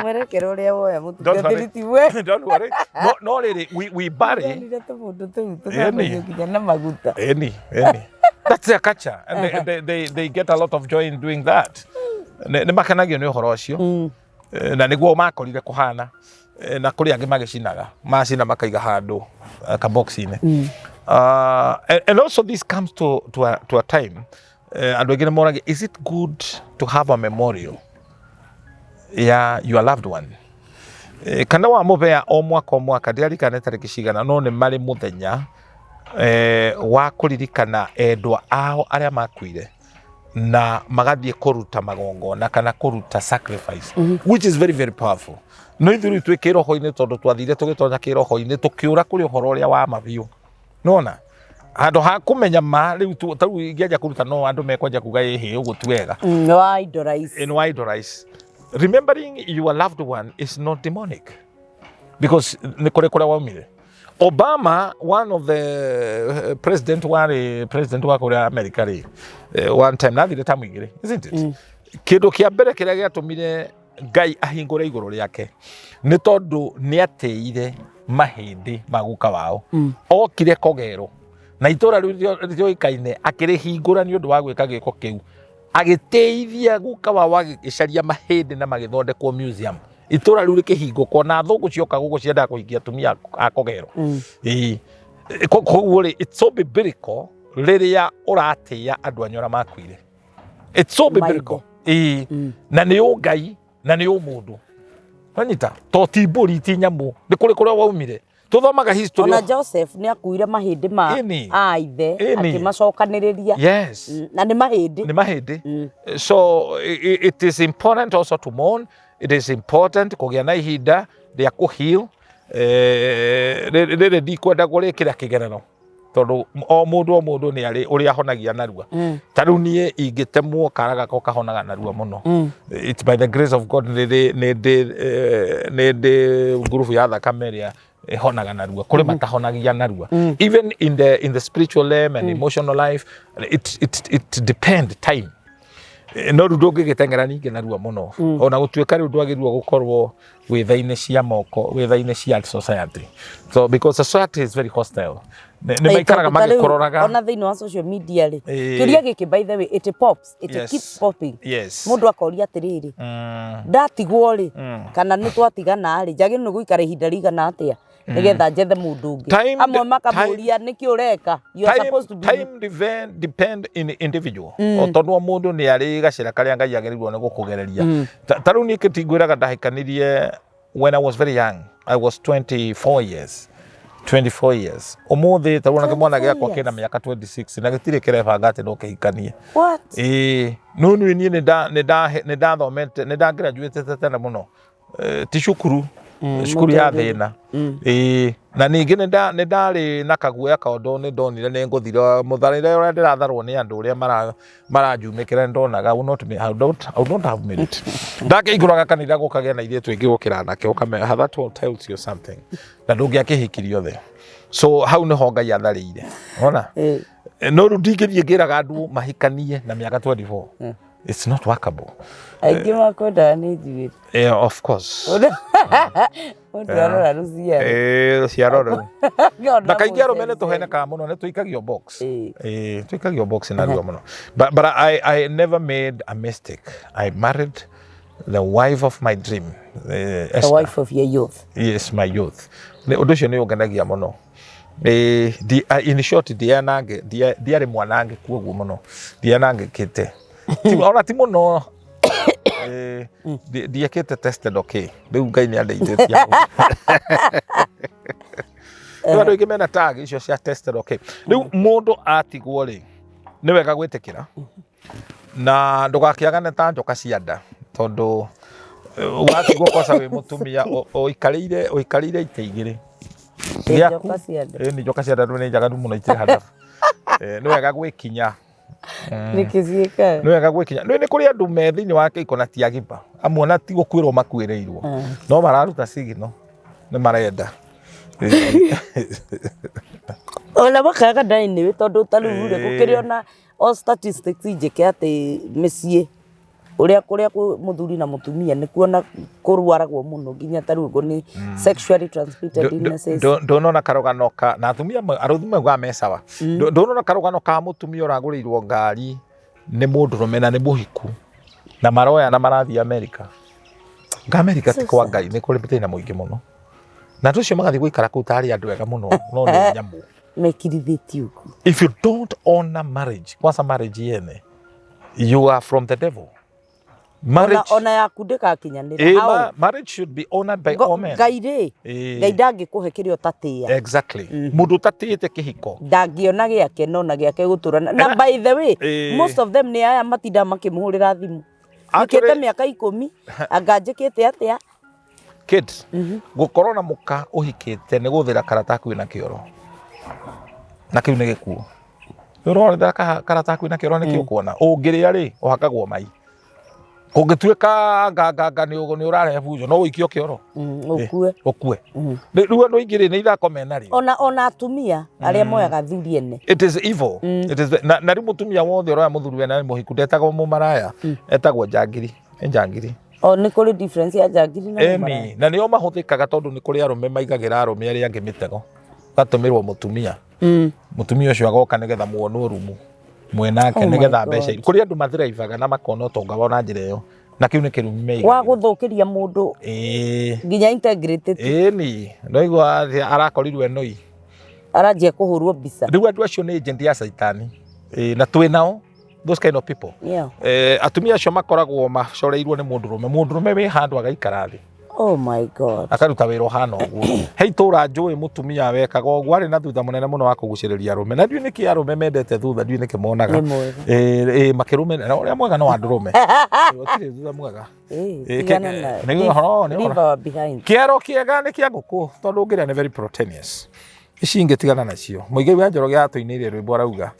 [SPEAKER 1] mwerekera ũrĩa woya.
[SPEAKER 2] Don't worry.
[SPEAKER 1] Mũtungatĩri ti we.
[SPEAKER 2] Don't worry. No rĩrĩ, we bury.
[SPEAKER 1] Ndonire tũmũndũ tũu tũthambagio nginya na maguta.
[SPEAKER 2] Any. That's their culture. And they get a lot of joy in doing that. Nĩ makenagio nĩ ũhoro ũcio. Na nĩguo makorire kũhana. Na kũrĩ angĩ magĩcinaga. Macina makaiga handũ kabox-inĩ. And also this comes to a time andũ aingĩ nĩ moragia, is it good to have a memorial ya your loved one? Kana wamũbea o mwaka o mwaka, ndiririkana nĩ tarĩki cigana, no nĩ marĩ mũthenya wa kũririkana endwa ao arĩa makuire na magathiĩ kũruta magongona kana kũruta sacrifice, which is very very powerful. No ithuĩ rĩu twĩ kĩroho-inĩ, tondũ twathire tũgĩtonya kĩroho-inĩ, tũkĩũra kũrĩ ũhoro ũrĩa wa ma biũ, nona handũ ha kũmenya ma rĩu ta rĩu ingĩanjia kũruta, no andũ mekwanja kuga ĩhĩ ũguo ti wega.
[SPEAKER 1] Wa idolize.
[SPEAKER 2] In idolize. Remembering your loved one is not demonic because nĩ kũrĩ kũrĩa waumire. Obama, one of the president, warĩ president wa kũrĩa America rĩ, one time nathire tamu igĩrĩ, isn't it? Kĩndũ kĩa mbere kĩrĩa gĩatũmire Ngai ahingũre igũrũ rĩake nĩ tondũ nĩ atĩire mahĩndĩ ma guka wao. Okire kogero na itũra rĩu rĩoĩkaine akĩrĩhingũra nĩ ũndũ wa gwĩka gĩko kĩu, agĩteithia guka wao agĩcaria mahĩndĩ na magĩthondekwo museum, itũra rĩu rĩkĩhingũkwo na thũngũ cioka gũkũ ciendaga kũhikia atumia a kogero. Ĩĩ. Koguo rĩ, it's so biblical rĩrĩa ũratĩĩa andũ anyu arĩa makuire. It's so biblical. Ĩĩ, na nĩ ũngai na nĩ ũmũndũ, wanyita, to ti mbũri, ti nyamũ, nĩ kũrĩ kũrĩa waumire. Tuthomaga history.
[SPEAKER 1] Ona Joseph nĩ akuire mahĩndĩ ma a ithe akĩmacokanĩrĩria. Na nĩ mahĩndĩ.
[SPEAKER 2] Nĩ mahĩndĩ. So it is important also to mourn. It is important kũgĩa na ihinda rĩa kũheal. Rĩrĩ ndikwenda kũrĩkĩra kĩgerero tondũ o mũndũ nĩ arĩ ũrĩa ahonagia narua. Ta rĩu niĩ ingĩtemwo kara gakwa kahonaga narua mũno. It's by the grace of God. Nĩ ndĩ ngurubu ya thakame ĩrĩa ĩhonaga narua, kũrĩ matahonagia narua. Even in the spiritual realm and emotional life, it depend time. No rĩu ndũngĩgĩteng'era ningĩ narua mũno, ona gũtuĩka rĩu ndwagĩrĩirwo gũkorwo wĩtha-inĩ cia moko, wĩtha-inĩ cia society, so because society is very hostile. Nĩ maikaraga
[SPEAKER 1] Tondũ ta rĩu,
[SPEAKER 2] magĩkũroraga.
[SPEAKER 1] Ona thĩinĩ wa social media rĩ, kĩũria gĩkĩ, by the way, it pops, it keeps popping. Mũndũ akoria atĩrĩrĩ, ndatigwo rĩ, kana nĩ twatigana rĩ, njagĩrĩirwo nĩ gũikara ihinda rĩigana atĩa nĩgetha njethe mũndũ ũngĩ? Amwe makamũria, nĩkĩ ũreka? You are
[SPEAKER 2] Time,
[SPEAKER 1] supposed to be
[SPEAKER 2] time depend in individual, o tondũ o mũndũ nĩ arĩ gacĩra karĩa Ngai agĩrĩirwo nĩ gũkũgereria. Ta rĩu niĩ kĩtingwĩraga, ndahikanirie when I was very young. I was 24 years, 24 years. Ũmũthĩ ta rĩu ona kĩmwana
[SPEAKER 1] 24
[SPEAKER 2] gĩakwa kĩna
[SPEAKER 1] years.
[SPEAKER 2] mĩaka 26 na gĩtirĩ kĩrebanga atĩ no kĩhikanie.
[SPEAKER 1] What?
[SPEAKER 2] Ĩĩ, no niĩ nĩ ndathomete, nĩ ndagraduatete tene mũno. Ti cukuru, cukuru ya
[SPEAKER 1] mũtũrĩre.
[SPEAKER 2] Thĩna. Ĩĩ, na ningĩ nĩ ndarĩ na kaguoya kaũndũ, nĩ ndonire nĩ ngũthira mũtharĩre ũrĩa ndĩratharwo nĩ andũ ũrĩa maranjumĩkĩra, nĩ ndonaga I will not, I would not have made it. Ndakĩingũraga kanitha gũkagĩa na airĩtu aingĩ gũkĩra anake, ũkamenya that one tells you something, na ndũngĩakĩhikirie othe. So hau nĩho Ngai atharĩire, ona. No rĩu ndingĩthiĩ ngĩraga andũ mahikanie na mĩaka 24. It's not workable.
[SPEAKER 1] Aingĩ makwendaga nĩ njuĩrĩ.
[SPEAKER 2] Yeah, of course.
[SPEAKER 1] Mũndũ arora rũciaro.
[SPEAKER 2] Eh, rũciaro rũu.
[SPEAKER 1] Akona
[SPEAKER 2] Na kaingĩ arũme nĩ
[SPEAKER 1] mũcenjeri.
[SPEAKER 2] tũhenekaga mũno, nĩ tũikagio box.
[SPEAKER 1] Ĩĩ.
[SPEAKER 2] Eh, tũikagio box narua mũno. But I never made a mistake. I married the wife of my dream.
[SPEAKER 1] The
[SPEAKER 2] Esther.
[SPEAKER 1] wife of your youth.
[SPEAKER 2] Yes, my youth. Nĩ ũndũ ũcio nĩ ũngenagia mũno. In short, ndianange ndiarĩ mwanangĩku ũguo mũno, ndianangĩkĩte. Ona ti mũno. Ndiekĩte tested, okay. Rĩu Ngai nĩ andeithĩtie hau. Rĩu andũ aingĩ mena tag icio cia tested, okay. Rĩu mũndũ atigwo rĩ, nĩ wega gwĩtĩkĩra na ndũgakĩagane ta njoka cia nda, tondũ watigwo kosa wĩ mũtumia ũikarĩire ũikarĩire itĩ igĩrĩ.
[SPEAKER 1] Ĩ,
[SPEAKER 2] Gĩaku-
[SPEAKER 1] njoka cia nda.
[SPEAKER 2] Ĩ, nĩ njoka cia nda nĩ njaganu mũno, itirĩ handabu. Nĩ wega gwĩkinya.
[SPEAKER 1] Nĩkĩ ciĩkaga?
[SPEAKER 2] Nĩ wega gwĩkinya. Nĩ kũrĩ andũ me thĩinĩ wa kĩhiko na ti agima, amwe ona ti gũkuĩrwo makuĩrĩirwo, no mararuta signal nĩ marenda.
[SPEAKER 1] Ona makaga nda anyway, tondũ ta rĩu rĩ, gũkĩrĩ ona o statistics njĩke atĩ mĩciĩ ũrĩa kũrĩa mũthuri na mũtumia nĩ kuona kũrwaragwo mũno, nginya ta rĩu ũguo nĩ sexually transmitted illnesses.
[SPEAKER 2] Ndũnona karũgano ka na atumia arũme maugaga me sawa. Ndũnona karũgano ka mũtumia ũragũrĩirwo ngari nĩ mũndũrũme na nĩ mũhiku, na maroya na marathiĩ Amerika. Nga Amerika ti kwa Ngai, nĩ kũrĩ thĩna mũingĩ mũno, na andũ acio magathiĩ gũikara kũu tarĩ andũ ega mũno, no nĩ nyamũ.
[SPEAKER 1] Mekirithĩtie ũguo.
[SPEAKER 2] If you don't honor marriage, kwanza marriage yene, you are from the devil. Marriage,
[SPEAKER 1] Ona yaku ndĩgakinyanĩra. How?
[SPEAKER 2] Marriage should be honored by all men.
[SPEAKER 1] Ngai rĩ, Ngai ndangĩkũhe kĩrĩa ũtatĩĩa.
[SPEAKER 2] Exactly. Mũndũ ũtatĩĩte kĩhiko.
[SPEAKER 1] Ndangĩona gĩake, no na gĩake gũtũra na by the way, most of them nĩ aya matindaga makĩmũhũrĩra thimũ,
[SPEAKER 2] Actually-
[SPEAKER 1] njĩkĩte mĩaka 10, anga njĩkĩte atĩa.
[SPEAKER 2] Kids, gũkorwo na mũka ũhikĩte nĩ gũthĩra karata kwĩna kĩoro. Na kĩu nĩ gĩkuũ. Nĩ ũrorera karata kwĩna kĩoro nĩ kĩo kuona. Ũngĩrĩa rĩ, ũhakagwo mai. Kũngĩtuĩka nganganga nĩ ũrarehe bunjo, no ũikio kĩoro.
[SPEAKER 1] Ũkue.
[SPEAKER 2] Ũkue. Rĩu andũ aingĩ rĩ, nĩ ithako menarĩo.
[SPEAKER 1] Ona atumia arĩa moyaga athuri ene.
[SPEAKER 2] It is evil. It is na rĩu mũtumia wothe ũroya mũthuri wena nĩ mũhiku ndetagwo mũmaraya, etagwo njangiri. Nĩ njangiri.
[SPEAKER 1] O nĩ kũrĩ difference ya njangiri na mũmaraya?
[SPEAKER 2] Ĩni, na nĩo mahũthĩkaga, tondũ nĩ kũrĩ arũme maigagĩra arũme arĩa angĩ mĩtego. Gatũmĩrwo mũtumia. Mũtumia ũcio agoka nĩgetha muonwo rumu mwenake
[SPEAKER 1] Oh my
[SPEAKER 2] nĩgetha
[SPEAKER 1] God.
[SPEAKER 2] mbeca. Kũrĩ andũ mathiraibaga na makona ũtonga wao na njĩra ĩyo. Na kĩu nĩ kĩrumi
[SPEAKER 1] Wa
[SPEAKER 2] meigagĩra.
[SPEAKER 1] gũthũkĩria mũndũ nginya integrity.
[SPEAKER 2] Ĩni, ndaigua atĩ arakorirwo enoi.
[SPEAKER 1] Aranjia kũhũrwo mbica.
[SPEAKER 2] Rĩu andũ acio nĩ agent ya caitani. Ĩĩ, na twĩ nao those kind of people. Atumia acio makoragwo macoreirwo nĩ mũndũrũme, mũndũrũme wĩ handũ agaikara thĩ.
[SPEAKER 1] Oh my God.
[SPEAKER 2] Akaruta wĩra ũhana ũguo. He itũra njũĩ mũtumia wekaga ũguo, arĩ na thutha mũnene mũno wa kũgucĩrĩria arũme, na ndiũĩ nĩkĩ arũme mendete thutha, ndiũĩ nĩkĩ monaga.
[SPEAKER 1] Nĩ mwega.
[SPEAKER 2] Ĩ, makĩrũme na ũrĩa mwega no andũrũme. Gũtirĩ thutha mwega.
[SPEAKER 1] Tigana na
[SPEAKER 2] Nĩ ũhoro, nĩ
[SPEAKER 1] leave
[SPEAKER 2] ũhoro.
[SPEAKER 1] our behind.
[SPEAKER 2] Kĩero kĩega nĩ kĩa ngũkũ, tondũ ũngĩrĩa nĩ very proteinous. Ici ingĩ tigana nacio. Mũigai wa Njoroge atũinĩire rwĩmbo arauga,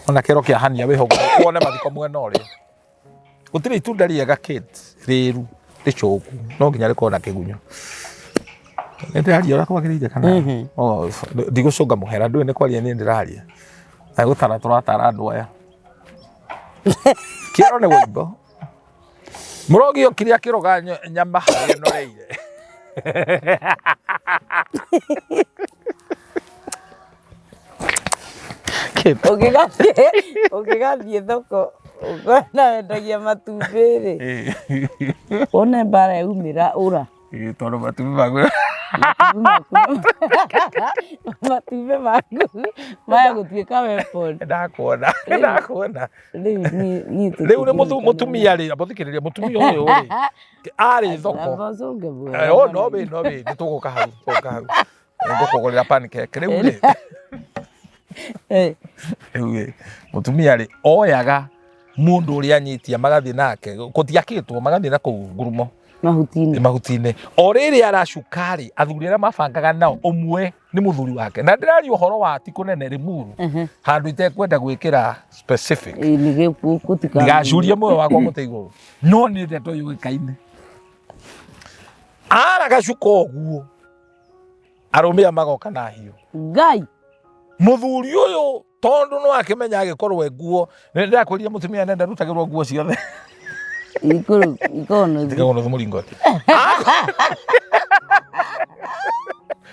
[SPEAKER 2] ona kĩero kĩa hania wĩho wone mathiko mwena ũrĩa. Gũtirĩ itunda rĩega Kate, rĩru rĩcũku, no nginya rĩkorwo na kĩgunyũ. Nĩ ndĩraria ũrĩa kwagĩrĩire kana? Oh, ndigũcũnga mũhera, ndũĩ nĩ kwaria niĩ ndĩraria. Na gũtara tũratara andũ aya. Kĩero nĩ wũimbo. Mũrogi okire akĩroga nyama harĩa ĩnoreire. Kate.
[SPEAKER 1] Ũngĩgathiĩ thoko ũkona wendagia matumbĩ rĩ, wone mbara yaumĩra ũra.
[SPEAKER 2] Tondũ matumbĩ maku
[SPEAKER 1] matumbĩ maku maya gũtuĩka weapon.
[SPEAKER 2] Ndakuona, ndakuona.
[SPEAKER 1] Rĩu niĩ
[SPEAKER 2] Rĩu nĩ mũtumia rĩ, mũthikĩrĩria mũtumia ũyũ rĩ, arĩ thoko.
[SPEAKER 1] Amba ũcũnge muoyo.
[SPEAKER 2] Oh, no wĩ, no wĩ, nĩ tũgũka hau, tũgũka hau. Ngũkũgũrĩra pancake. Rĩu rĩ, rĩu rĩ, mũtumia rĩ, oyaga mũndũ ũrĩa anyitia magathiĩ nake, gũtiakĩtwo, magathiĩ na kũu ngurumo.
[SPEAKER 1] Mahuti-inĩ.
[SPEAKER 2] Mahuti-inĩ. O rĩrĩ aracuka rĩ, athuri arĩa mabangaga nao, ũmwe nĩ mũthuri wake. Na ndĩraria ũhoro wa ti kũnene Limuru, handũ itekwenda gwĩkĩra specific.
[SPEAKER 1] Ĩ, nĩ gũtika-
[SPEAKER 2] Ndigacurie muoyo wakwa mũtĩ igũrũ. No nĩ ndeto yũĩkaine. Ara gacuka ũguo, arũme aya magoka na hiũ.
[SPEAKER 1] Ngai.
[SPEAKER 2] Mũthuri ũyũ tondũ no akĩmenya agĩkorwo e nguo, nĩ ndĩrakwĩrire mũtumia nenda rutagĩrwo nguo ciothe.
[SPEAKER 1] Ikuru ikono.
[SPEAKER 2] Tiga nuthu mũringoti.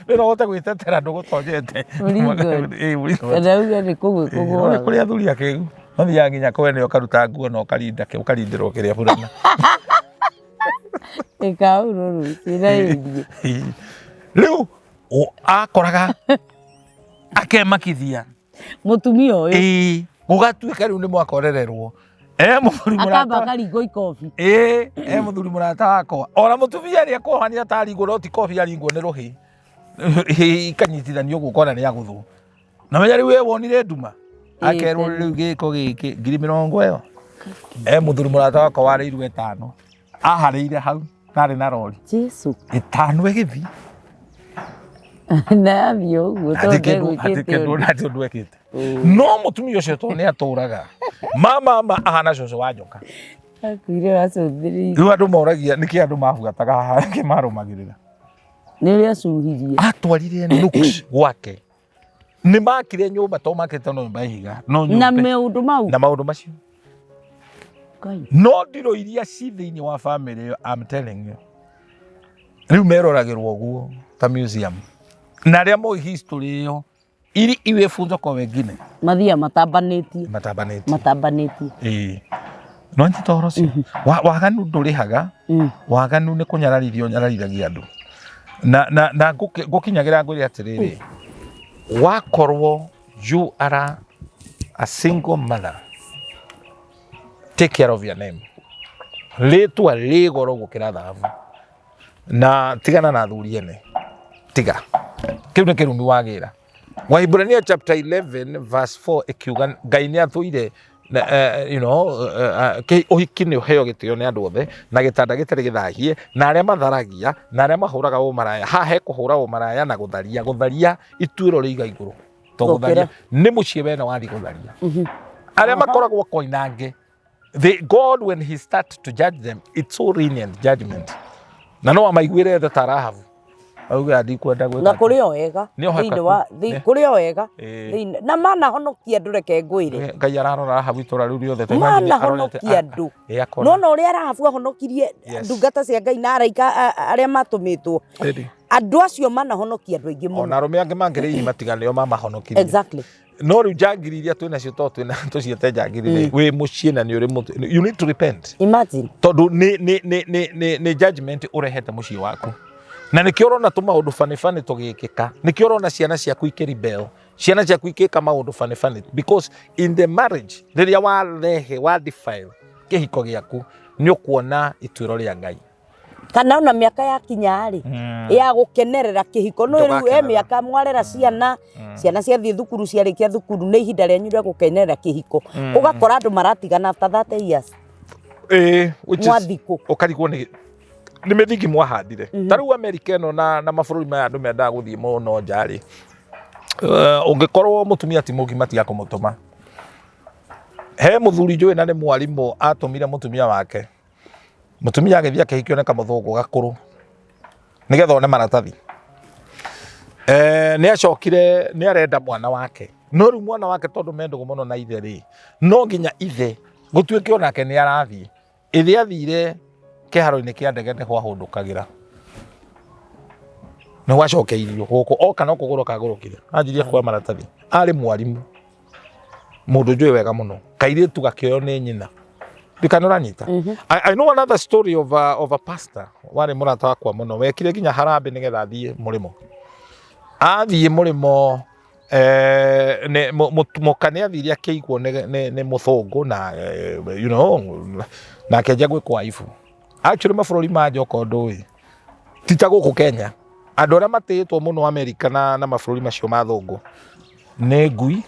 [SPEAKER 2] Nĩ no ũhote gwĩtetera ndũgũtonyete.
[SPEAKER 1] Mũringoti.
[SPEAKER 2] Ĩĩ, mũringoti.
[SPEAKER 1] Kana uge nĩ kũgwe
[SPEAKER 2] Ĩĩ, no nĩ
[SPEAKER 1] kũgũaga.
[SPEAKER 2] kũrĩ athuri akĩgu mathiaga nginya kwene ũkaruta nguo na ũkarinda ũkarindĩrwo kĩrĩa burana.
[SPEAKER 1] Ĩkaurwo rũciũ na ĩthiĩ.
[SPEAKER 2] Rĩu akoraga akemakithia.
[SPEAKER 1] Mũtumia ũyũ.
[SPEAKER 2] Ĩĩ, gũgatuĩka rĩu nĩ mwakorererwo e mũthuri
[SPEAKER 1] Akamba
[SPEAKER 2] mũrata.
[SPEAKER 1] akaringwo ikobi.
[SPEAKER 2] Ĩĩ, e mũthuri mũrata wakwa ona mũtumia rĩ akuohania taringwo no ti kobi aringwo nĩ rũhĩ. Hĩ, ikanyitithanio guoko ona nĩ agũthwo na menya rĩu we wonire nduma.
[SPEAKER 1] Ĩĩ,
[SPEAKER 2] Akerwo
[SPEAKER 1] tene.
[SPEAKER 2] rĩu gĩko gĩkĩ 20,000 ĩyo. E mũthuri mũrata wakwa warĩirwo 5 aharĩire hau narĩ na rori.
[SPEAKER 1] Jesu.
[SPEAKER 2] 5 ĩgĩthiĩ.
[SPEAKER 1] Na yathiĩ ũguo tondũ
[SPEAKER 2] Hatirĩ kĩndũ hatirĩ
[SPEAKER 1] ndegwĩkĩte
[SPEAKER 2] kĩndũ
[SPEAKER 1] ũndũ.
[SPEAKER 2] hatirĩ ũndũ ekĩte. No mũtumia ũcio tondũ nĩ atũraga mama ahana cũcũ wa njoka.
[SPEAKER 1] Akuire wacũthĩrĩirie.
[SPEAKER 2] Rĩu andũ moragia nĩkĩ andũ mabuataga haha nĩkĩ marũmagĩrĩra.
[SPEAKER 1] Nĩ ũrĩa acuhirie.
[SPEAKER 2] Atwarire nuks gwake. Nĩ makire nyũmba to makĩte no nyũmba ya ihiga no
[SPEAKER 1] Na
[SPEAKER 2] nyũmba
[SPEAKER 1] maũndũ mau.
[SPEAKER 2] Na maũndũ macio.
[SPEAKER 1] Ngai.
[SPEAKER 2] No ndirũ iria ci thĩinĩ wa family ĩyo, I'm telling you. Rĩu meroragĩrwo ũguo ta museum. Na arĩa moĩ history ĩyo ili iwe funzo kwa wengine.
[SPEAKER 1] Mathiaga matambanĩtie.
[SPEAKER 2] Matambanĩtie.
[SPEAKER 1] Matambanĩtie.
[SPEAKER 2] Ĩĩ. No nyita ũhoro ũcio. Waganu ndũrĩhaga. Waganu nĩ kũnyararithia ũnyararithagia andũ. Na ngũkinyagĩra ngwĩre atĩrĩrĩ, wakorwo you are a single mother, take care of your name. Rĩtwa rĩ goro gũkĩra thahabu. Na tigana na athuri ene. Tiga. Kĩu nĩ kĩrumi wagĩra. Waibrania chapter 11 verse 4 ĩkiuga Ngai nĩ athũire na, you know, ũhiki nĩ ũheo gĩtĩo nĩ andũ othe na gĩtanda gĩtarĩ gĩthahie na arĩa matharagia na arĩa mahũraga ũmaraya. Haha he kũhũra ũmaraya na gũtharia. Gũtharia ituĩro rĩiga igũrũ. To gũtharia
[SPEAKER 1] Gũkĩra.
[SPEAKER 2] nĩ mũciĩ wene wathiĩ gũtharia. Arĩa makoragwo koinange, the God when he start to judge them, it's so lenient judgment. Na no amaiguĩre tha ta Rahabu. Auge ndikwenda gwĩka.
[SPEAKER 1] Na kũrĩ o wega.
[SPEAKER 2] Nĩ o
[SPEAKER 1] Thĩinĩ wa
[SPEAKER 2] Nĩ.
[SPEAKER 1] kũrĩ o wega.
[SPEAKER 2] Ĩĩ.
[SPEAKER 1] Thĩinĩ na manahonokia andũ reke ngwĩre.
[SPEAKER 2] Ngai ararora Rahabu itũra rĩu rĩothe. Ta imagine arorete
[SPEAKER 1] Manahonokia andũ.
[SPEAKER 2] Ĩ, akona.
[SPEAKER 1] Nona ũrĩa Rahabu ahonokirie
[SPEAKER 2] Yes.
[SPEAKER 1] ndungata cia Ngai na araika arĩa matũmĩtwo.
[SPEAKER 2] Ĩni.
[SPEAKER 1] Andũ acio manahonokia andũ aingĩ mũno.
[SPEAKER 2] Ona arũme angĩ mangĩrĩ irima tiga nĩo mamahonokirie.
[SPEAKER 1] Exactly.
[SPEAKER 2] No rĩu njangiri iria twĩ nacio to twĩna tũciĩte njangiri rĩ, wĩ mũciĩ na nĩ ũrĩ mũtũ. You need to repent.
[SPEAKER 1] Imagine.
[SPEAKER 2] Tondũ nĩ judgment ũrehete mũciĩ waku. Na nĩkĩo ũrona tũmaũndũ bani bani tũgĩkĩka. Nĩkĩo ũrona ciana ciaku ikĩrebel. Ciana ciaku ikĩka maũndũ bani bani. Because in the marriage, rĩrĩa warehe, wa defile kĩhiko gĩaku, nĩ ũkuona ituĩro rĩa Ngai.
[SPEAKER 1] Kana ona mĩaka yakinya rĩ, ya gũkenerera kĩhiko no rĩu he
[SPEAKER 2] Ndũgakenera.
[SPEAKER 1] mĩaka mwarera ciana, ciana ciathiĩ thukuru ciarĩkia thukuru nĩ ihinda rĩanyu rĩa gũkenerera kĩhiko. Ũgakora andũ maratigana after 30 years.
[SPEAKER 2] Ĩĩ, which is
[SPEAKER 1] Mwathikũ.
[SPEAKER 2] ũkarigwo nĩ mĩthingi mwahandire. Ta rĩu Amerika ĩno na mabũrũri maya andũ mendaga gũthiĩ mũno nja rĩ, ũngĩkorwo mũtumia ti mũgima tiga kũmũtũma. He mũthuri njũĩ na nĩ mwarimũ atũmire mũtumia wake. Mũtumia agĩthiĩ akĩhikio nĩ kamũthũngũ gakũrũ nĩgetha one maratathi. Nĩ acokire nĩ arenda mwana wake. No rĩu mwana wake tondũ me ndũgũ mũno na ithe rĩ, no nginya ithe gũtuĩke onake nĩ arathiĩ. Ithe athire kĩharo-inĩ kĩa ndege nĩho ahũndũkagĩra. Nĩ gwacokeirio gũkũ oka no kũgũrũka agũrũkire. Anjirie kuoya maratathi. Arĩ mwarimũ. Mũndũ njũĩ wega mũno. Kairĩtu gakĩoywo nĩ nyina. Ndikana ũranyita. I know another story of a pastor warĩ mũrata wakwa mũno wekire nginya harambĩ nĩgetha athiĩ mũrĩmo. Athiĩ mũrĩmo mũka nĩ athire akĩigwo nĩ mũthũngũ na you know, na akĩanjia gwĩkwo aibu. Actually mabũrũri ma nja okorwo ndũĩ ti ta gũkũ Kenya. Andũ arĩa matĩĩtwo mũno Amerika na mabũrũri macio ma thũngũ nĩ ngui,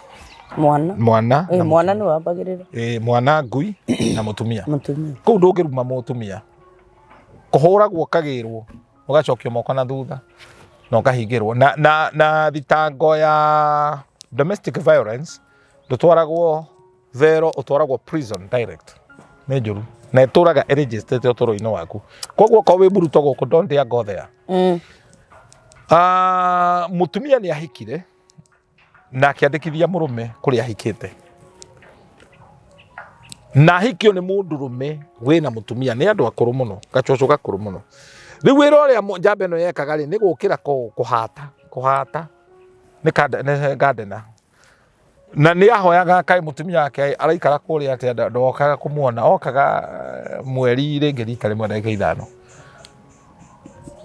[SPEAKER 1] Mwana.
[SPEAKER 2] mwana na
[SPEAKER 1] Mwana nĩ wambagĩrĩra.
[SPEAKER 2] Mwana, ngui na mũtumia.
[SPEAKER 1] Mũtumia.
[SPEAKER 2] Kũu ndũngĩruma mũtumia. Kũhũragwo ũkagĩrwo, ũgacokio moko na thutha na ũkahingĩrwo. Na thitango ya domestic violence ndũtwaragwo thero, ũtwaragwo prison direct. Nĩ njũru. Na ĩtũraga ĩregistrĩte ũtũũro-inĩ waku. Koguo okorwo wĩ mũrutwo gũkũ, don't dare go there. Mũtumia nĩ ahikire Na akĩandĩkithia mũrũme kũrĩa ahikĩte, na ahikio nĩ mũndũrũme wĩna mũtumia. Nĩ andũ akũrũ mũno, gacũcũ gakũrũ mũno. Rĩu wĩra ũrĩa njamba ĩno yekaga rĩ, nĩ gũkĩra kũhata kũhata nĩ gardener, na nĩ ahoyaga kaĩ mũtumia wake araikara kũrĩa atĩa, ndokaga kũmuona, okaga mweri rĩngĩ rita rĩmwe ndagĩka 5.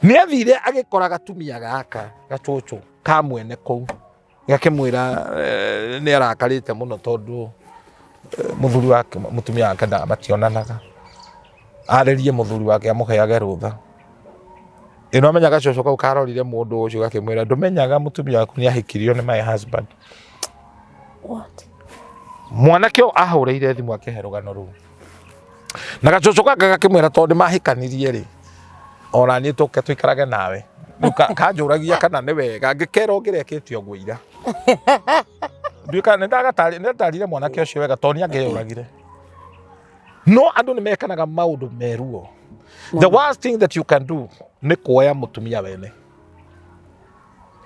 [SPEAKER 2] Nĩ athire agĩkora gatumia gaka gacũcũ ka mwene kũu, gakĩmwĩra nĩ arakarĩte mũno tondũ mũthuri wake, mũtumia wake mationanaga, arĩrie mũthuri wake amũheage rũtha. Ĩno amenya gacũcũ kau karorire mũndũ ũcio gakĩmwĩra, "Ndũmenyaga mũtumia waku nĩ ahikirio nĩ my husband?"
[SPEAKER 1] What?
[SPEAKER 2] Mwanake ũyũ ahũrĩire thimũ akĩhe rũgano rũu, na gacũcũ gaka gakĩmwĩra tondũ nĩmahikanirie rĩ, ona niĩ tũke tũikarage nawe. Rĩu kanjũragia kana nĩ wega, ngĩkera ũngĩrekĩte ũguo ira. Nduĩka nĩ ndatarire mwanake ũcio wega tondũ nĩ angĩyũragire. No andũ nĩ mekanaga maũndũ meruo. The worst thing that you can do nĩ kuoya mũtumia wene.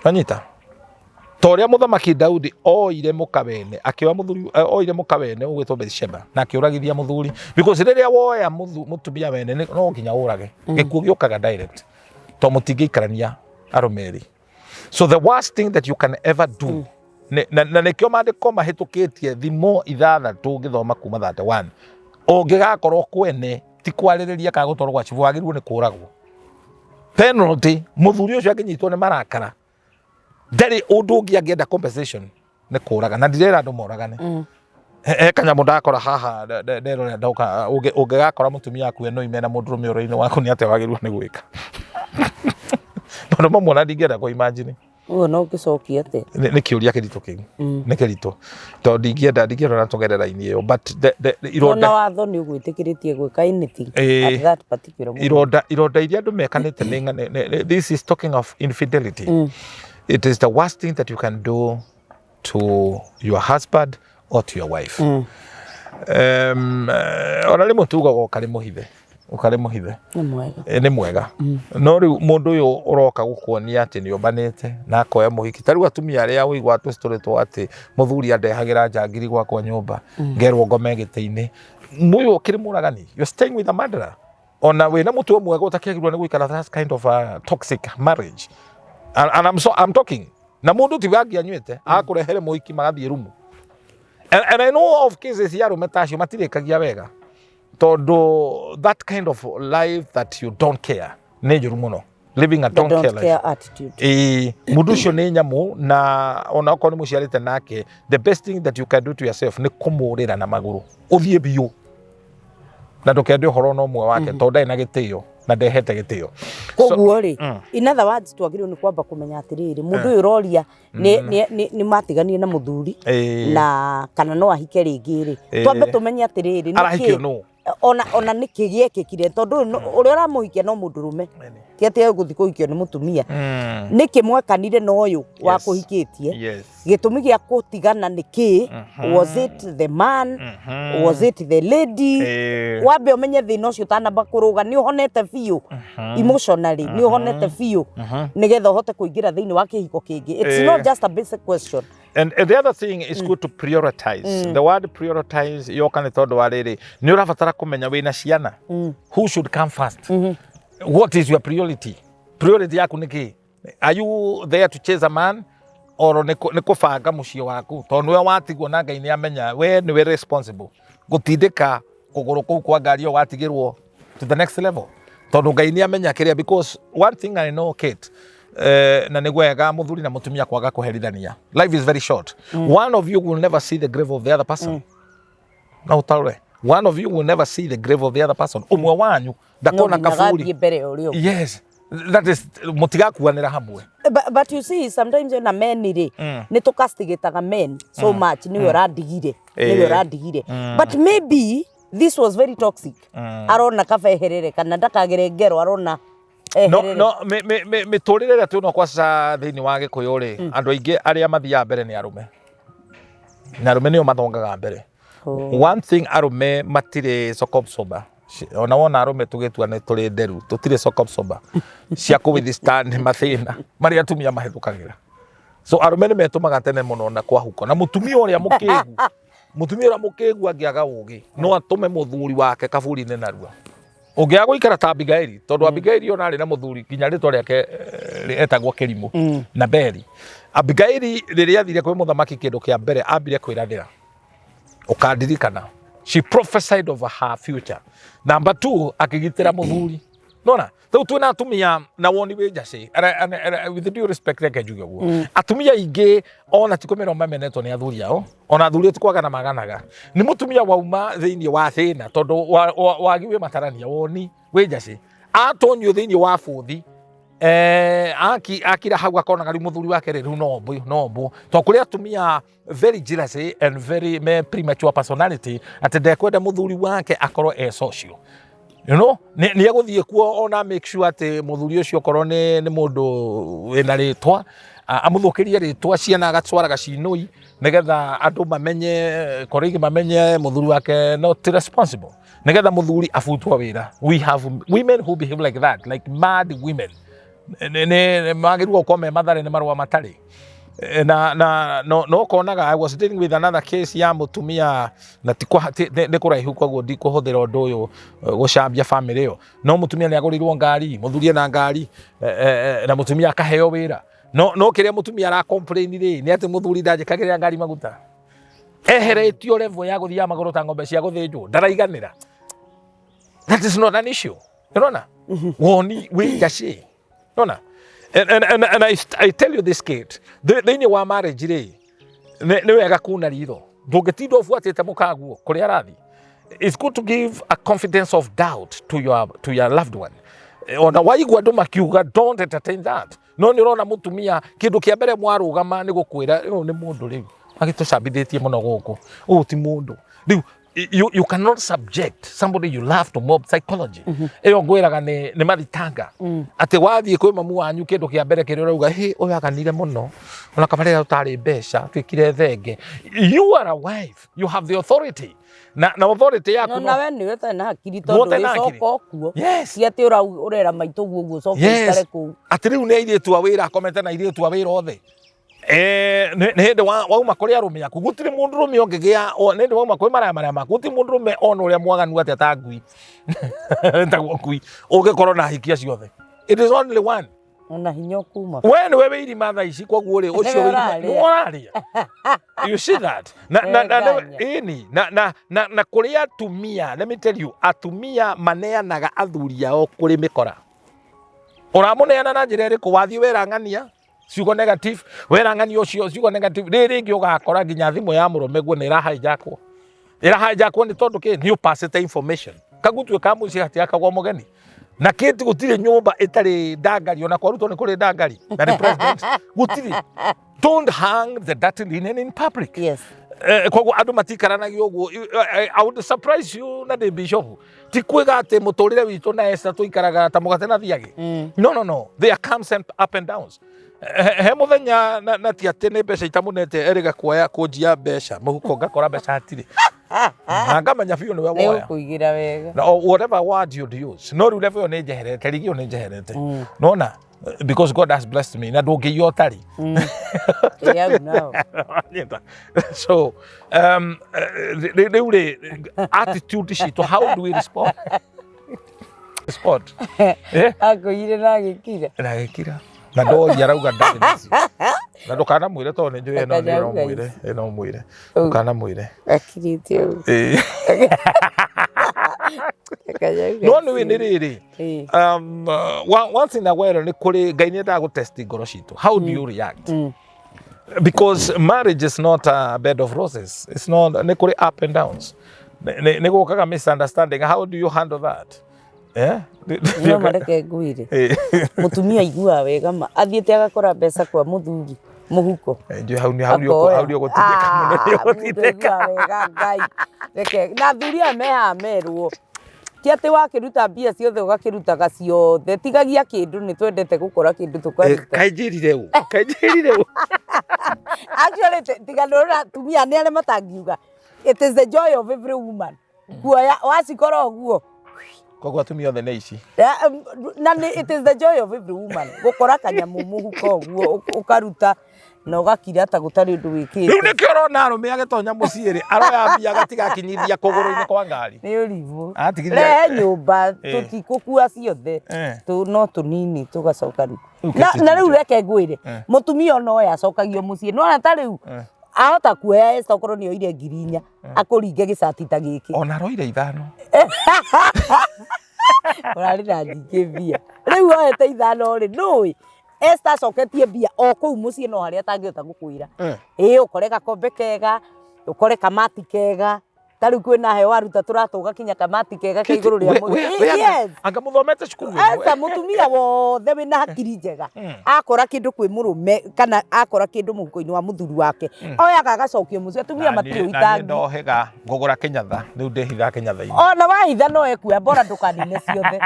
[SPEAKER 2] Wanyita? Ta ũrĩa Mũthamaki Daudi oire mũka wene, akĩoya mũthuri, oire mũka wene ũgwĩtwo Bathsheba na akĩũragithia mũthuri, because rĩrĩa woya mũtumia wene no nginya ũrage. Gĩkuũ gĩũkaga direct to mũtingĩikarania arũme erĩ. So the worst thing that you can ever do, na nĩkĩo maandĩko mahĩtũkĩtie thimo 6 ngĩthoma kuma 31, ũngĩgakorwo kwene ti kwarĩrĩria kana gũtwarwo gwa cibũ, wagĩrĩirwo nĩ kũragwo. Penalty, mũthuri ũcio angĩnyitwo nĩ marakara ndarĩ ũndũ ũngĩ angĩenda compensation nĩ kũraga, na ndirera andũ moragane. He kanyamũ ndakora haha nderorera ndoka, ũngĩgakora mũtumia waku eno ime na mũndũrũme ũrĩ-inĩ waku, nĩ atĩa wagĩrĩirwo nĩ gwĩka? Maũndũ mamwe ona ndingĩenda kũ imagine.
[SPEAKER 1] Ũguo no ũngĩcokia atĩa?
[SPEAKER 2] Nĩ kĩũria kĩritũ kĩu. Nĩ kĩritũ tondũ ndingĩenda ona tũgerera raini ĩyo, but the ironda
[SPEAKER 1] Ona watho nĩ ũgwĩtĩkĩrĩtie gwĩka anything at that particular moment.
[SPEAKER 2] Ironda iria andũ mekanĩte nĩ this is talking of infidelity. It is the worst thing that you can do to your husband or to your wife. Ona rĩmwe tugaga ũkarĩ mũhithe, ũkarĩ mũhithe.
[SPEAKER 1] Nĩ mwega.
[SPEAKER 2] Nĩ mwega, no rĩu mũndũ ũyũ ũroka gũkuonia atĩ nĩ ombanĩte na akoya mũhiki, ta rĩu atumia arĩa ũigua tũcitũrĩtwo atĩ mũthuri andehagĩra njangiri gwakwa nyũmba, ngerwo ngome gĩtĩ-inĩ, ũyũ ũkĩrĩ mũragani. You're staying with a murderer. Ona wĩna mũtwe mwega ũtakĩagĩrĩirwo nĩ gũikara that kind of a toxic marriage. And I'm talking na mũndũ ti wangĩanyuĩte akũrehere mũhiki magathiĩ rumu, and I know of cases ya arũme ta acio matirĩkagia wega, tondũ that kind of life that you don't care nĩ njũru mũno, living a
[SPEAKER 1] The
[SPEAKER 2] don't
[SPEAKER 1] don't
[SPEAKER 2] care life.
[SPEAKER 1] Care attitude.
[SPEAKER 2] Ĩĩ, mũndũ ũcio nĩ nyamũ, na ona okorwo nĩ mũciarĩte nake, the best thing that you can do to yourself nĩ kũmũrĩra na magũrũ, ũthiĩ biũ na ndũkende ũhoro na ũmwe wake, tondũ ndarĩ na gĩtĩo na ndehete gĩtĩo.
[SPEAKER 1] Koguo rĩ, in other words, twagĩrĩirwo nĩ kwamba kũmenya atĩrĩrĩ, mũndũ ũyũ ũroria nĩ matiganire na mũthuri na kana no ahike rĩngĩ rĩ, twambe tũmenye atĩrĩrĩ, nĩkĩ-
[SPEAKER 2] Arahikio nũ?
[SPEAKER 1] Ona nĩkĩ gĩekĩkire, tondũ ũyũ ũrĩa ũramũhikia no mũndũrũme, ti atĩ egũthiĩ kũhikio nĩ mũtumia. Nĩkĩ mwekanire na ũyũ wa kũhikĩtie? Gĩtũmi gĩa gũtigana nĩ kĩ? Was it the man? Was it the lady? Wambe ũmenye thĩna ũcio ũtanamba kũrũga, nĩ ũhonete biũ emotionally, nĩ ũhonete biũ nĩgetha ũhote kũingĩra thĩinĩ wa kĩhiko kĩngĩ? It's not just a basic question.
[SPEAKER 2] And the other thing is good to prioritize. The word "prioritize" yoka nĩ tondũ wa rĩrĩ, nĩ ũrabatara kũmenya wĩna ciana. Who should come first? What is your priority? Priority yaku nĩ kĩ? Are you there to chase a man or nĩ kũbanga mũciĩ waku? Tondũ nĩwe watigwo na Ngai nĩ amenya we nĩwe responsible gũtindĩka kũgũrũ kũu kwa ngari ĩyo watigĩrwo to the next level, tondũ Ngai nĩ amenya kĩrĩa. Because one thing I know, Kate, na nĩ wega mũthuri na mũtumia kwaga kũherithania. Life is very short. One of you will never see the grave of the other person. No ũtarore, one of you will never see the grave of the other person. Ũmwe wanyu
[SPEAKER 1] no
[SPEAKER 2] ndakona
[SPEAKER 1] nginya
[SPEAKER 2] kaburi.
[SPEAKER 1] Gathiĩ mbere ya ũrĩa ũngĩ.
[SPEAKER 2] Yes, that is mũtigakuanĩra hamwe.
[SPEAKER 1] But you see, sometimes ona men rĩ, nĩ tũcastigataga men so much, nĩwe ũrandigire, nĩwe ũrandigire, but maybe this was very toxic, arona kaba eherere kana ndakagere ngero, arona
[SPEAKER 2] No
[SPEAKER 1] eherere.
[SPEAKER 2] No mĩtũrĩre ĩrĩa twĩna kwa sasa thĩinĩ wa Gĩkũyũ rĩ, andũ aingĩ arĩa mathiaga mbere nĩ arũme, na arũme nĩo mathongaga mbere. One thing, arũme matirĩ shock absorber. Ona wona arũme tũgĩtua nĩ tũrĩ nderu, tũtirĩ shock absorber cia kũ withstand mathĩna marĩa atumia mahĩtũkagĩra. So arũme nĩ metũmaga tene mũno na kwahuka na mũtumia ũrĩa mũkĩgu, mũtumia ũrĩa mũkĩgu angĩaga ũgĩ no atũme mũthuri wake kaburi-inĩ narua. Ũngĩaga gũikara ta Abigaili, tondũ Abigaili ona arĩ na mũthuri nginya rĩtwa rĩake etagwo kĩrimũ na Beri. Abigaili rĩrĩa athire kwĩ mũthamaki kĩndũ kĩa mbere ambire kwĩrathĩra, ũkandirikana, she prophesied over her future. Number two, akĩgitĩra mũthuri. Nona rĩu twĩna atumia na woni wĩ njacĩ. With due respect, reke njuge ũguo, atumia aingĩ ona ti kũmena mamenetwo nĩ athuri ao, ona athuri ti kwagana maganaga, nĩ mũtumia wauma thĩinĩ wa thĩna, tondũ wagi wĩ matarania, woni wĩ njacĩ, atonyio thĩinĩ wa bũthi, akira hau akonaga rĩu mũthuri wake rĩ rĩu no mbũ no mbũ, tondũ kũrĩ atumia very jealous and very me premature personality, atĩ ndekwenda mũthuri wake akorwo e social, nĩ egũthiĩ kuo ona make sure atĩ mũthuri ũcio okorwo nĩ mũndũ wĩna rĩtwa, amũthũkĩrie rĩtwa, ciana agatwaraga cinũi nĩgetha andũ mamenye, colleague mamenye mũthuri wake not responsible, nĩgetha mũthuri abutwo wĩra. We have women who behave like that, like mad women. Nĩ magĩrĩirwo gũkorwo me mathare nĩ marũa matarĩ. Na no ũkonaga I was dealing with another case ya mũtumia na ti nĩ kũraihu, koguo ndikũhũthĩra ũndũ ũyũ gũcambia family ĩyo, no mũtumia nĩ agũrĩirwo ngari, mũthuri ena ngari, na mũtumia akaheo wĩra, no kĩrĩa mũtumia ara complain rĩ nĩ atĩ mũthuri ndanjĩkagĩrĩra ngari maguta, eheretio level ya gũthiaga magũrũ ta ng'ombe cia gũthĩnjwo, ndaraiganĩra. That is not an issue. Unaona woni wĩ njacĩ, unaona? And I tell you this, Kate, thĩinĩ wa marriage rĩ, nĩ wega kuna ritho, ndũngĩtinda ũbuatĩte mũkaguo kũrĩa arathiĩ. It's good to give a confidence of doubt to your loved one. Ona waigua andũ makiuga, don't entertain that. No nĩ ũrona mũtumia kĩndũ kĩa mbere mwarũgama nĩ gũkwĩra, ũyũ nĩ mũndũ rĩu agĩtũcambithĩtie mũno gũkũ, ũyũ ti mũndũ rĩu. You cannot subject somebody you love to mob psychology. Ĩyo ngwĩraga nĩ mathitanga atĩ wathiĩ kwĩ mamu wanyu, kĩndũ kĩa mbere kĩrĩa ũrauga, hĩ, ũyũ aganire mũno, ona kaba rĩrĩa ũtarĩ mbeca tuĩkire thenge. You are a wife, you have the authority, na authority yaku
[SPEAKER 1] no nawe nĩwe ũtarĩ na hakiri, tondũ
[SPEAKER 2] ũtarĩ na hakiri.
[SPEAKER 1] wĩcoka kuo.
[SPEAKER 2] Yes.
[SPEAKER 1] Ti atĩ ũrera maitũ guo ũguo ũcoke ũikare kũu.
[SPEAKER 2] Atĩ rĩu nĩ airĩtu a wĩra, akomete na airĩtu a wĩra othe. Nĩ hĩndĩ wauma kũrĩ arũme aku, gũtirĩ mũndũrũme ũngĩgĩa nĩ hĩndĩ wauma kwĩ maraya marĩa maku, gũtirĩ mũndũrũme ona ũrĩa mwaganu atĩa ta ngui, tagwo ngui, ũngĩkorwo na ahikia ciothe. It is only one.
[SPEAKER 1] Ona hinya ũkuma.
[SPEAKER 2] We nĩwe wĩ irima thaa ici, koguo rĩ, ũcio
[SPEAKER 1] Nĩwe
[SPEAKER 2] wĩ irima
[SPEAKER 1] ũrarĩa.
[SPEAKER 2] nĩwe ũrarĩa. You see that? Na
[SPEAKER 1] Wenganya.
[SPEAKER 2] Ĩni na kũrĩ atumia, let me tell you, atumia maneanaga athuri ao kũrĩ mĩkora. Ũramũneana na njĩra ĩrĩkũ? Wathiĩ werang'ania ciugo negative, werang'ania ũcio ciugo negative, rĩ rĩngĩ ũgakora nginya thimũ ya mũrũme guo nĩ ĩrahijackwo, ĩrahijackwo nĩ tondũ kĩ nĩ ũpacĩte information kagutue ka mũciĩ hatiakagwo mũgeni na kĩti. Gũtirĩ nyũmba ĩtarĩ ndangari, ona kwa Ruto nĩ kũrĩ ndangari na nĩ president. Gũtirĩ. Don't hang the dirty linen in public. Koguo andũ matikaranagia ũguo. I would surprise you, na ndĩ bishop, ti kwĩga atĩ mũtũrĩre witũ na Esther tũikaraga ta mũgate na thiagĩ. No, there comes and up and downs. He mũthenya na ti atĩ nĩ mbeca itamũnete, erĩga kuoya kũnjia mbeca mũhuko, ngakora mbeca hatirĩ na ngamenya biũ nĩwe
[SPEAKER 1] Nĩ
[SPEAKER 2] woya.
[SPEAKER 1] Gũkũigĩra wega.
[SPEAKER 2] Na whatever word you'd use, no rĩu level ĩyo nĩ njeherete, rigi ĩyo nĩ njeherete, nona, because God has blessed me na ndũngĩiywo ũtarĩ.
[SPEAKER 1] Ĩ hau nao.
[SPEAKER 2] Wanyita? So rĩu rĩ, attitude citũ, how do we respond?
[SPEAKER 1] Akũiyire na agĩkira.
[SPEAKER 2] Na gĩkira na ndoria arauga ndarĩ nacio, na ndũkanamwĩre tondũ nĩ njũĩ ĩno nĩ
[SPEAKER 1] Ndakanyauga.
[SPEAKER 2] ũmwĩre ĩno ũmwĩre, ndũkanamwĩre.
[SPEAKER 1] Akirĩte ũguo. Ndakanyauga.
[SPEAKER 2] No nĩ nĩ rĩrĩ, once in a while nĩ kũrĩ Ngai nĩ endaga gũtest ngoro citũ. How do you react? Because marriage is not a bed of roses. It's not. Nĩ kũrĩ up and downs, nĩ gũkaga misunderstanding. How do you handle that? Eh?
[SPEAKER 1] No mareke ngwĩre, mũtumia aiguaga wega ma athiĩte agakora mbeca kwa mũthuri mũhuko.
[SPEAKER 2] Njũĩ hau nĩ hau nĩ hau nĩ ũgũtindĩka mũno, nĩ
[SPEAKER 1] Ah, mũndũ
[SPEAKER 2] ũgũtindĩka.
[SPEAKER 1] aiguaga wega. Ngai reke na athuri aya me haha merwo, ti atĩ wakĩruta mbia ciothe ũgakĩrutaga ciothe, tigagia kĩndũ, nĩ twendete gũkora kĩndũ tũkaruta.
[SPEAKER 2] Kainjĩrire ũ, kainjĩrire ũ.
[SPEAKER 1] Actually, tiga ndũrona atumia nĩ arĩa matangiuga, it is the joy of every woman kuoya wacikora ũguo.
[SPEAKER 2] Koguo atumia othe nĩ ici.
[SPEAKER 1] Na nĩ it is the joy of every woman gũkora kanyamũ mũhuko ũguo, ũkaruta. Na ũgakira ta gũtarĩ ũndũ
[SPEAKER 2] Rĩu
[SPEAKER 1] wĩkĩte.
[SPEAKER 2] Nĩkĩo ũrona arũme agĩtonya mũciĩ rĩ, aroya mbia agatiga akinyithia kũgũrũ-inĩ kwa ngari.
[SPEAKER 1] Nĩ ũrimũ.
[SPEAKER 2] Atigithia-
[SPEAKER 1] Rehe nyũmba. Tũtikũkua ciothe. No tũnini tũgacoka.
[SPEAKER 2] Rĩu
[SPEAKER 1] Na,
[SPEAKER 2] kĩti
[SPEAKER 1] na rĩu reke ngwĩre, mũtumia ona ũyũ acokagio mũciĩ nona ta rĩu ahota kuoya Esther okorwo nĩ oire 4,000 akũringe gĩcati ta gĩkĩ.
[SPEAKER 2] Ona aroire 5.
[SPEAKER 1] Ũrarĩ na nyingĩ mbia rĩu oete 5 rĩ, nũĩ Esther acoketie mbia o kũu mũciĩ, no harĩa atangĩhota gũkwĩra. Ĩĩ, ũkore gakombe kega, ũkore kamati kega, ta rĩu kwĩna heo waruta tũratũ ũgakinya kamati kega ka igũrũ rĩa mũtĩ. Yes.
[SPEAKER 2] Anga mũthomete cukuru ĩmwe.
[SPEAKER 1] Esa mũtumia wothe wĩna hakiri njega akora kĩndũ kwĩ mũrũme kana akora kĩndũ mũhuko-inĩ wa mũthuri wake, oyaga agacokio mũciĩ. Atumia
[SPEAKER 2] Na
[SPEAKER 1] matirĩ
[SPEAKER 2] niĩ
[SPEAKER 1] ũitangi.
[SPEAKER 2] Ndohega ngũgũra kĩnyatha, rĩu ndĩhithaga kĩnyatha-inĩ.
[SPEAKER 1] Ona wahitha no ekuoya, bora ndũkanine ciothe.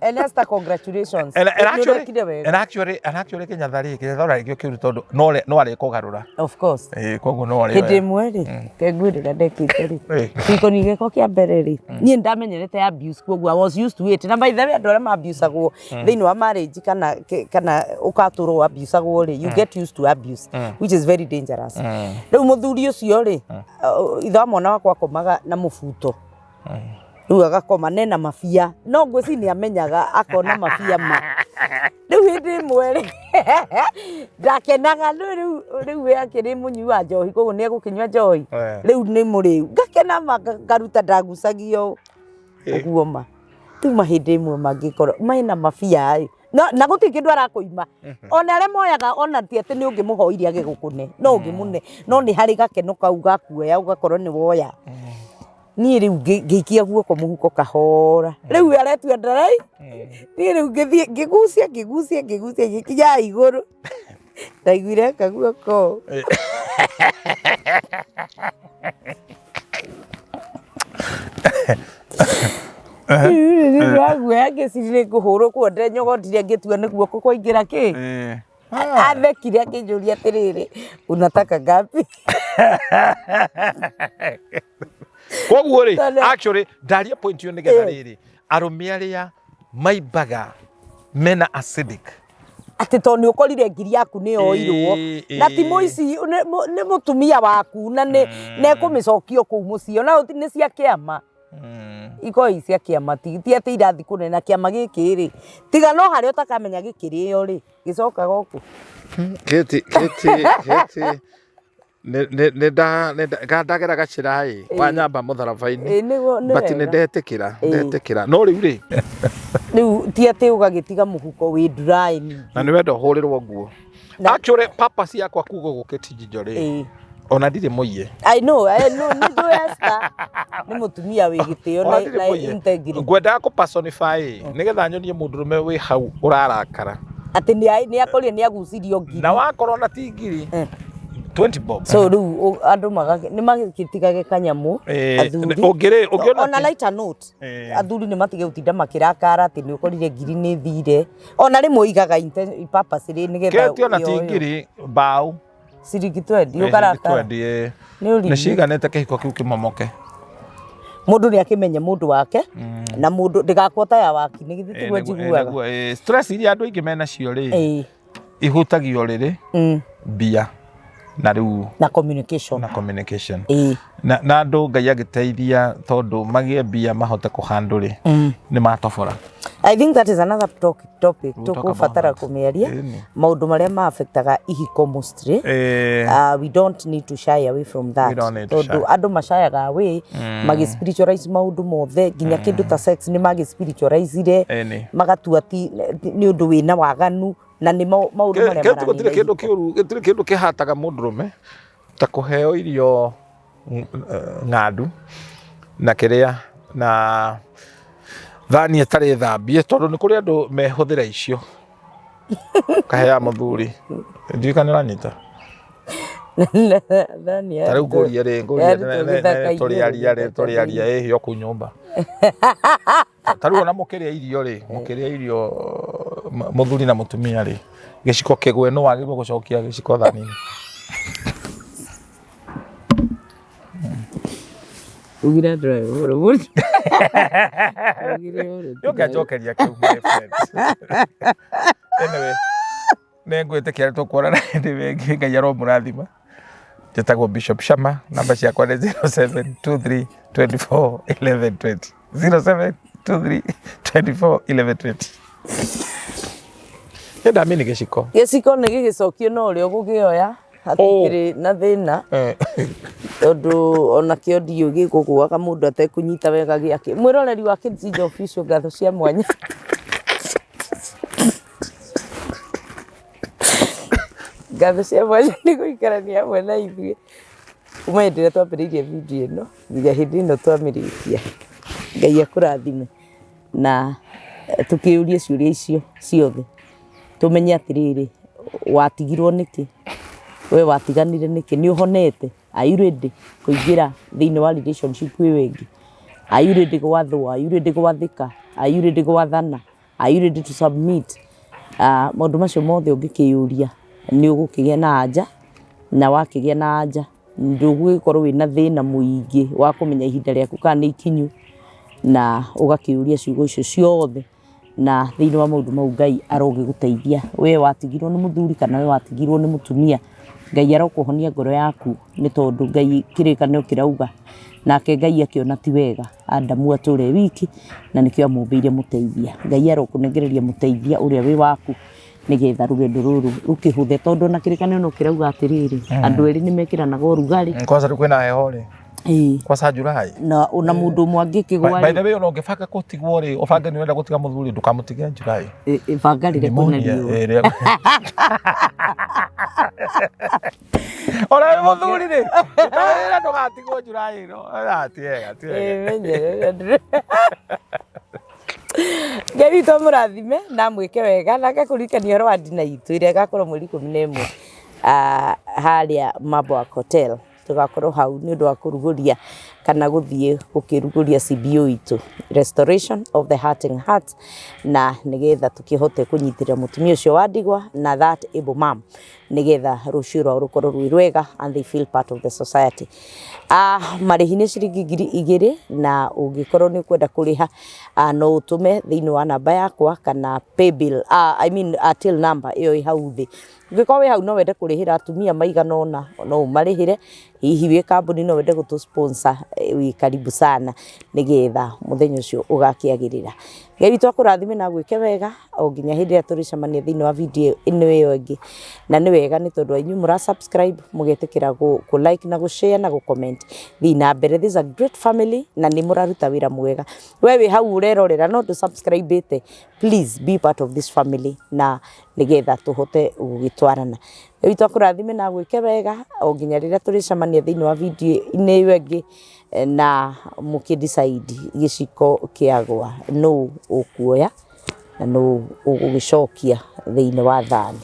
[SPEAKER 1] And Esther, congratulations.
[SPEAKER 2] And
[SPEAKER 1] Nĩ
[SPEAKER 2] actually,
[SPEAKER 1] ũrekire wega.
[SPEAKER 2] and actually kĩnyatha rĩ, kĩnyatha ona gĩkĩo kĩũru tondũ no no arĩkũgarũra.
[SPEAKER 1] Of course.
[SPEAKER 2] Ĩĩ, koguo no arĩoya.
[SPEAKER 1] Hĩndĩ ĩmwe rĩ, kengwĩrĩra ndekĩte rĩ, kĩhiko gĩakwa kĩa mbere rĩ, niĩ ndamenyerete abuse, koguo I was used to it. Na by the way, andũ arĩa ma-abusagwo thĩinĩ wa marriage kana ũgatũrwo abusagwo rĩ, you get used to abuse, which is very dangerous. Rĩu mũthuri ũcio rĩ, ithe wa mwana wakwa akomaga na mũbuto. Rĩu agakoma nena mabia, no ngwĩci nĩ amenyaga akona mabia ma rĩu. Hĩndĩ ĩmwe rĩ, ndakenaga no rĩu we akĩrĩ mũnyui wa njohi, koguo nĩ egũkĩnyua njohi. Rĩu nĩ mũrĩu, ngakena ma, ngaruta ndagucagio ũguo ma. Rĩu ma hĩndĩ ĩmwe mangĩkorwo mena mabia ĩ, na gũtirĩ kĩndũ arakũima, ona arĩa moyaga, ona ti atĩ nĩ ũngĩmũhoire agĩgũkũne, no ũngĩmũne, no nĩ harĩ gakeno kau gakuoya ũgakorwo nĩ woya. Niĩ rĩu ngĩikia guoko mũhuko kahora, rĩu aretua ndarai. Niĩ rĩu ngĩthiĩ ngĩgucia, ngĩgucia, ngĩgucia, ngĩkinya igũrũ, ndaiguire kaguoko. Ndĩraguoya ngĩciria nĩ ngũhũrwo kuo, ndenyogotire ngĩtua nĩ guoko kwaingĩra kĩ. Athekire akĩnjũria atĩrĩrĩ, "Unataka ngapi?"
[SPEAKER 2] Koguo rĩ, actually ndaria point ĩyo nĩgetha rĩrĩ, arũme arĩa maimbaga mena acidic
[SPEAKER 1] atĩ tondũ nĩ ũkorire ngiri yaku nĩ yoirwo na ti mũici, nĩ mũtumia waku, na nĩ nekũmĩcokia kũu mũciĩ, ona nĩ cia kĩama. Ikoragwo i cia kĩama, ti atĩ irathiĩ kũnene na kĩama gĩkĩ rĩ, tiga no harĩa ũtakamenya gĩkĩrĩo rĩ, gĩcokaga o kũ.
[SPEAKER 2] Kĩti kĩti kĩti nĩ ndagera gacĩra ĩ wanyamba mũtharaba-inĩ.
[SPEAKER 1] Ĩĩ, nĩguo nĩ
[SPEAKER 2] But nĩ
[SPEAKER 1] wega.
[SPEAKER 2] ndetĩkĩra, ndetĩkĩra, no rĩu rĩ,
[SPEAKER 1] Rĩu ti atĩ ũgagĩtiga mũhuko wĩ dry ningĩ.
[SPEAKER 2] Na nĩ wenda ũhũrĩrwo nguo. Actually, purpose yakwa kuga gũkĩtinjinjo rĩ, ona ndirĩ mũiye.
[SPEAKER 1] I know, I know, nĩ njũĩ Esther nĩ mũtumia wĩ gĩtĩo
[SPEAKER 2] Ona
[SPEAKER 1] na,
[SPEAKER 2] ndirĩ
[SPEAKER 1] na
[SPEAKER 2] mũiye.
[SPEAKER 1] integrity.
[SPEAKER 2] Ngwendaga kũ personify nĩgetha nyonie mũndũrũme wĩ hau ũrarakara
[SPEAKER 1] atĩ nĩ akorire nĩ agucirio ngiri.
[SPEAKER 2] Na wakorwo na ti ngiri 20 bob.
[SPEAKER 1] So rĩu andũ nĩ magĩtigage kanyamũ athuri.
[SPEAKER 2] Ũngĩrĩ ũngĩona
[SPEAKER 1] ona lighter note, athuri nĩ matige gũtinda makĩrakara atĩ nĩ ũkorire ngiri nĩ thire. Ona rĩmwe igaga purposely nĩgetha
[SPEAKER 2] Kĩti ona ti
[SPEAKER 1] yoyo.
[SPEAKER 2] ngiri mbaũ.
[SPEAKER 1] Ciringi 20 ũkarakara.
[SPEAKER 2] 20,
[SPEAKER 1] Nĩ ũrimũ.
[SPEAKER 2] Nĩ ciganĩte kĩhiko kĩu kĩmomoke.
[SPEAKER 1] Mũndũ nĩ akĩmenye mũndũ wake na mũndũ ndĩgakwo ta ya waki nĩ githĩ tiguo njiguaga.
[SPEAKER 2] Nĩguo, stress iria andũ aingĩ menacio rĩ, ihutagia ũrĩrĩ, mbia na rĩu
[SPEAKER 1] na communication.
[SPEAKER 2] Na communication. Na andũ Ngai agĩteithia tondũ magĩe mbia mahote kũhandũ rĩ, nĩ matobora.
[SPEAKER 1] I think that is another topic
[SPEAKER 2] We'll talk about
[SPEAKER 1] tũkũbatara
[SPEAKER 2] that.
[SPEAKER 1] kũmĩaria,
[SPEAKER 2] Ĩni.
[SPEAKER 1] maũndũ marĩa ma-affectaga ihiko mostly. We don't need to shy away from that
[SPEAKER 2] We don't need to
[SPEAKER 1] tondũ
[SPEAKER 2] shy.
[SPEAKER 1] andũ mashayaga away magĩ spiritualize maũndũ mothe, nginya kĩndũ ta sex nĩ magĩ spiritualize magatua ti nĩ ũndũ wĩna waganu, na nĩ maũndũ marĩa
[SPEAKER 2] Kĩu gũtirĩ
[SPEAKER 1] maranina
[SPEAKER 2] kĩndũ
[SPEAKER 1] ihiko.
[SPEAKER 2] kĩũru, gũtirĩ kĩndũ kĩhataga mũndũrũme ta kũheo irio ng'andu na kĩrĩa na thani ĩtarĩ thambie, tondũ nĩ kũrĩ andũ mehũthĩra icio kaheaga mũthuri. Ndiũĩ kana nĩũranyita.
[SPEAKER 1] Thani
[SPEAKER 2] Ta rĩu ngũrie rĩ, ngũrie
[SPEAKER 1] yarutwo gĩthaka-inĩ.
[SPEAKER 2] Tũrĩ aria rĩ, tũrĩ aria ĩhĩ o kũu nyũmba. Ta rĩu ona mũkĩrĩa irio rĩ, mũkĩrĩa irio mũthuri na mũtumia rĩ, gĩciko kĩgwe nũ wagĩrĩirwo gũcokia gĩciko thani-inĩ?
[SPEAKER 1] Ugire andũ aya ũhoro mũno. Ugire ũhoro.
[SPEAKER 2] Nĩ ũngĩanjokeria kĩu, my friend. Anyway, Nĩ ngwĩtĩkia nĩ tũkuonana hĩndĩ ĩyo ĩngĩ. Ngai aromũrathima. Njĩtagwo Bishop Shama, namba ciakwa nĩ 0723 24 11 20. 0723 24 11 20. Nĩ ndamini gĩciko.
[SPEAKER 1] Gĩciko nĩ gĩgĩcokio no ũrĩa ũgũkĩoya hatikĩrĩ na thĩna. Tondũ onakĩo ndiũĩ gĩkũgũaga mũndũ atekũnyita wega gĩake. Mwĩroreri wa Kids Inja Official, ngatho cia mwanya. Ngatho cia mwanya nĩ gũikarania hamwe na ithuĩ kuma hĩndĩ ĩrĩa twambĩrĩirie video ĩno nginya hĩndĩ ĩno twamĩrĩkia. Ngai akũrathime na tũkĩũrie ciũria icio ciothe tũmenye atĩrĩrĩ, watigirwo nĩkĩ, we watiganire nĩkĩ, nĩ ũhonete, are you ready kũingĩra thĩinĩ wa relationship ĩyo ĩngĩ, are you ready gwathwo, are you ready gwathĩka, are you ready gwathana, are you ready to submit? Maũndũ macio mothe ũngĩkĩyũria nĩ ũgũkĩgĩa na anja, na wakĩgĩa na anja ndũgũgĩkorwo wĩna thĩna mũingĩ wa kũmenya ihinda rĩaku kana nĩ ikinyu, na ũgakĩũria ciugo icio ciothe, na thĩinĩ wa maũndũ mau Ngai arogĩgũteithia. We watigirwo nĩ mũthuri kana we watigirwo nĩ mũtumia, Ngai arokũhonia ngoro yaku, nĩ tondũ Ngai kĩrĩkanĩro kĩrauga nake Ngai akĩona ti wega Adamu atũre wiki, na nĩkĩo amũmbĩire mũteithia. Ngai arokũnengereria mũteithia ũrĩa wĩ waku, nĩgetha rũgendo rũrũ rũkĩhũthe, tondũ ona kĩrĩkanĩro no kĩrauga atĩrĩrĩ, andũ erĩ nĩ mekĩranaga ũrugarĩ.
[SPEAKER 2] Kwanza rĩu kwĩna heho rĩ. Kwanza July.
[SPEAKER 1] Na ona mũndũ ũmwe angĩkĩgwa.
[SPEAKER 2] By the way, ona ũngĩbanga gũtigwo rĩ, ũbange nĩ ũrenda gũtiga mũthuri, ndũkamũtige July.
[SPEAKER 1] Banga rĩrĩa kwĩna riũa.
[SPEAKER 2] Ona wĩ mũthuri rĩ, ndũkarĩre ndũgatigwo July ĩno. Ti wega, ti wega.
[SPEAKER 1] Ngai witũ amũrathime na amwĩke wega na agakũririkania ũhoro wa ndina itũ ĩrĩa ĩgakorwo mweri 11 harĩa Mabwak Hotel. Tũgakorwo hau nĩ ũndũ wa kũrugũria kana gũthiĩ gũkĩrugũria CBO itũ, Restoration of the Hurting Heart, na nĩgetha tũkĩhote kũnyitĩrĩra mũtumia ũcio wa ndigwa na that able mom, nĩgetha rũciũ rwao rũkorwo rwĩ rwega and they feel part of the society. Marĩhi nĩ ciringi 2000, na ũngĩkorwo nĩ ũkwenda kũrĩha no ũtũme thĩinĩ wa namba yakwa kana paybill, I mean, till number ĩyo ĩ hau thĩ. Ũngĩkorwo wĩ hau no wende kũrĩhĩra atumia maigana ũna, no ũmarĩhĩre. Hihi wĩ kambuni no wende gũtũ sponsor, wĩ karibu sana, nĩgetha mũthenya ũcio ũgakĩagĩrĩra. Ngai witũ akũrathime na agwĩke wega o nginya hĩndĩ ĩrĩa tũrĩcemania thĩinĩ wa video ĩno ĩyo ĩngĩ. Na nĩ wega nĩ tondũ inyuĩ mũra subscribe, mũgetĩkĩra kũ like na gũ share na gũ comment. Thiĩ na mbere, this is a great family na nĩ mũraruta wĩra mwega. We wĩ hau ũrerorera no ndũ subscribe ĩte, please be part of this family na nĩgetha tũhote gũgĩtwarana. Ngai witũ akũrathime na agwĩke wega o nginya rĩrĩa tũrĩcemania thĩinĩ wa video inĩ ĩyo ĩngĩ, na mũkĩ decide gĩciko kĩagwa nũ ũkuoya na nũ ũgũgĩcokia thĩinĩ wa thani.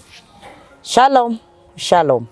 [SPEAKER 1] Shalom, shalom.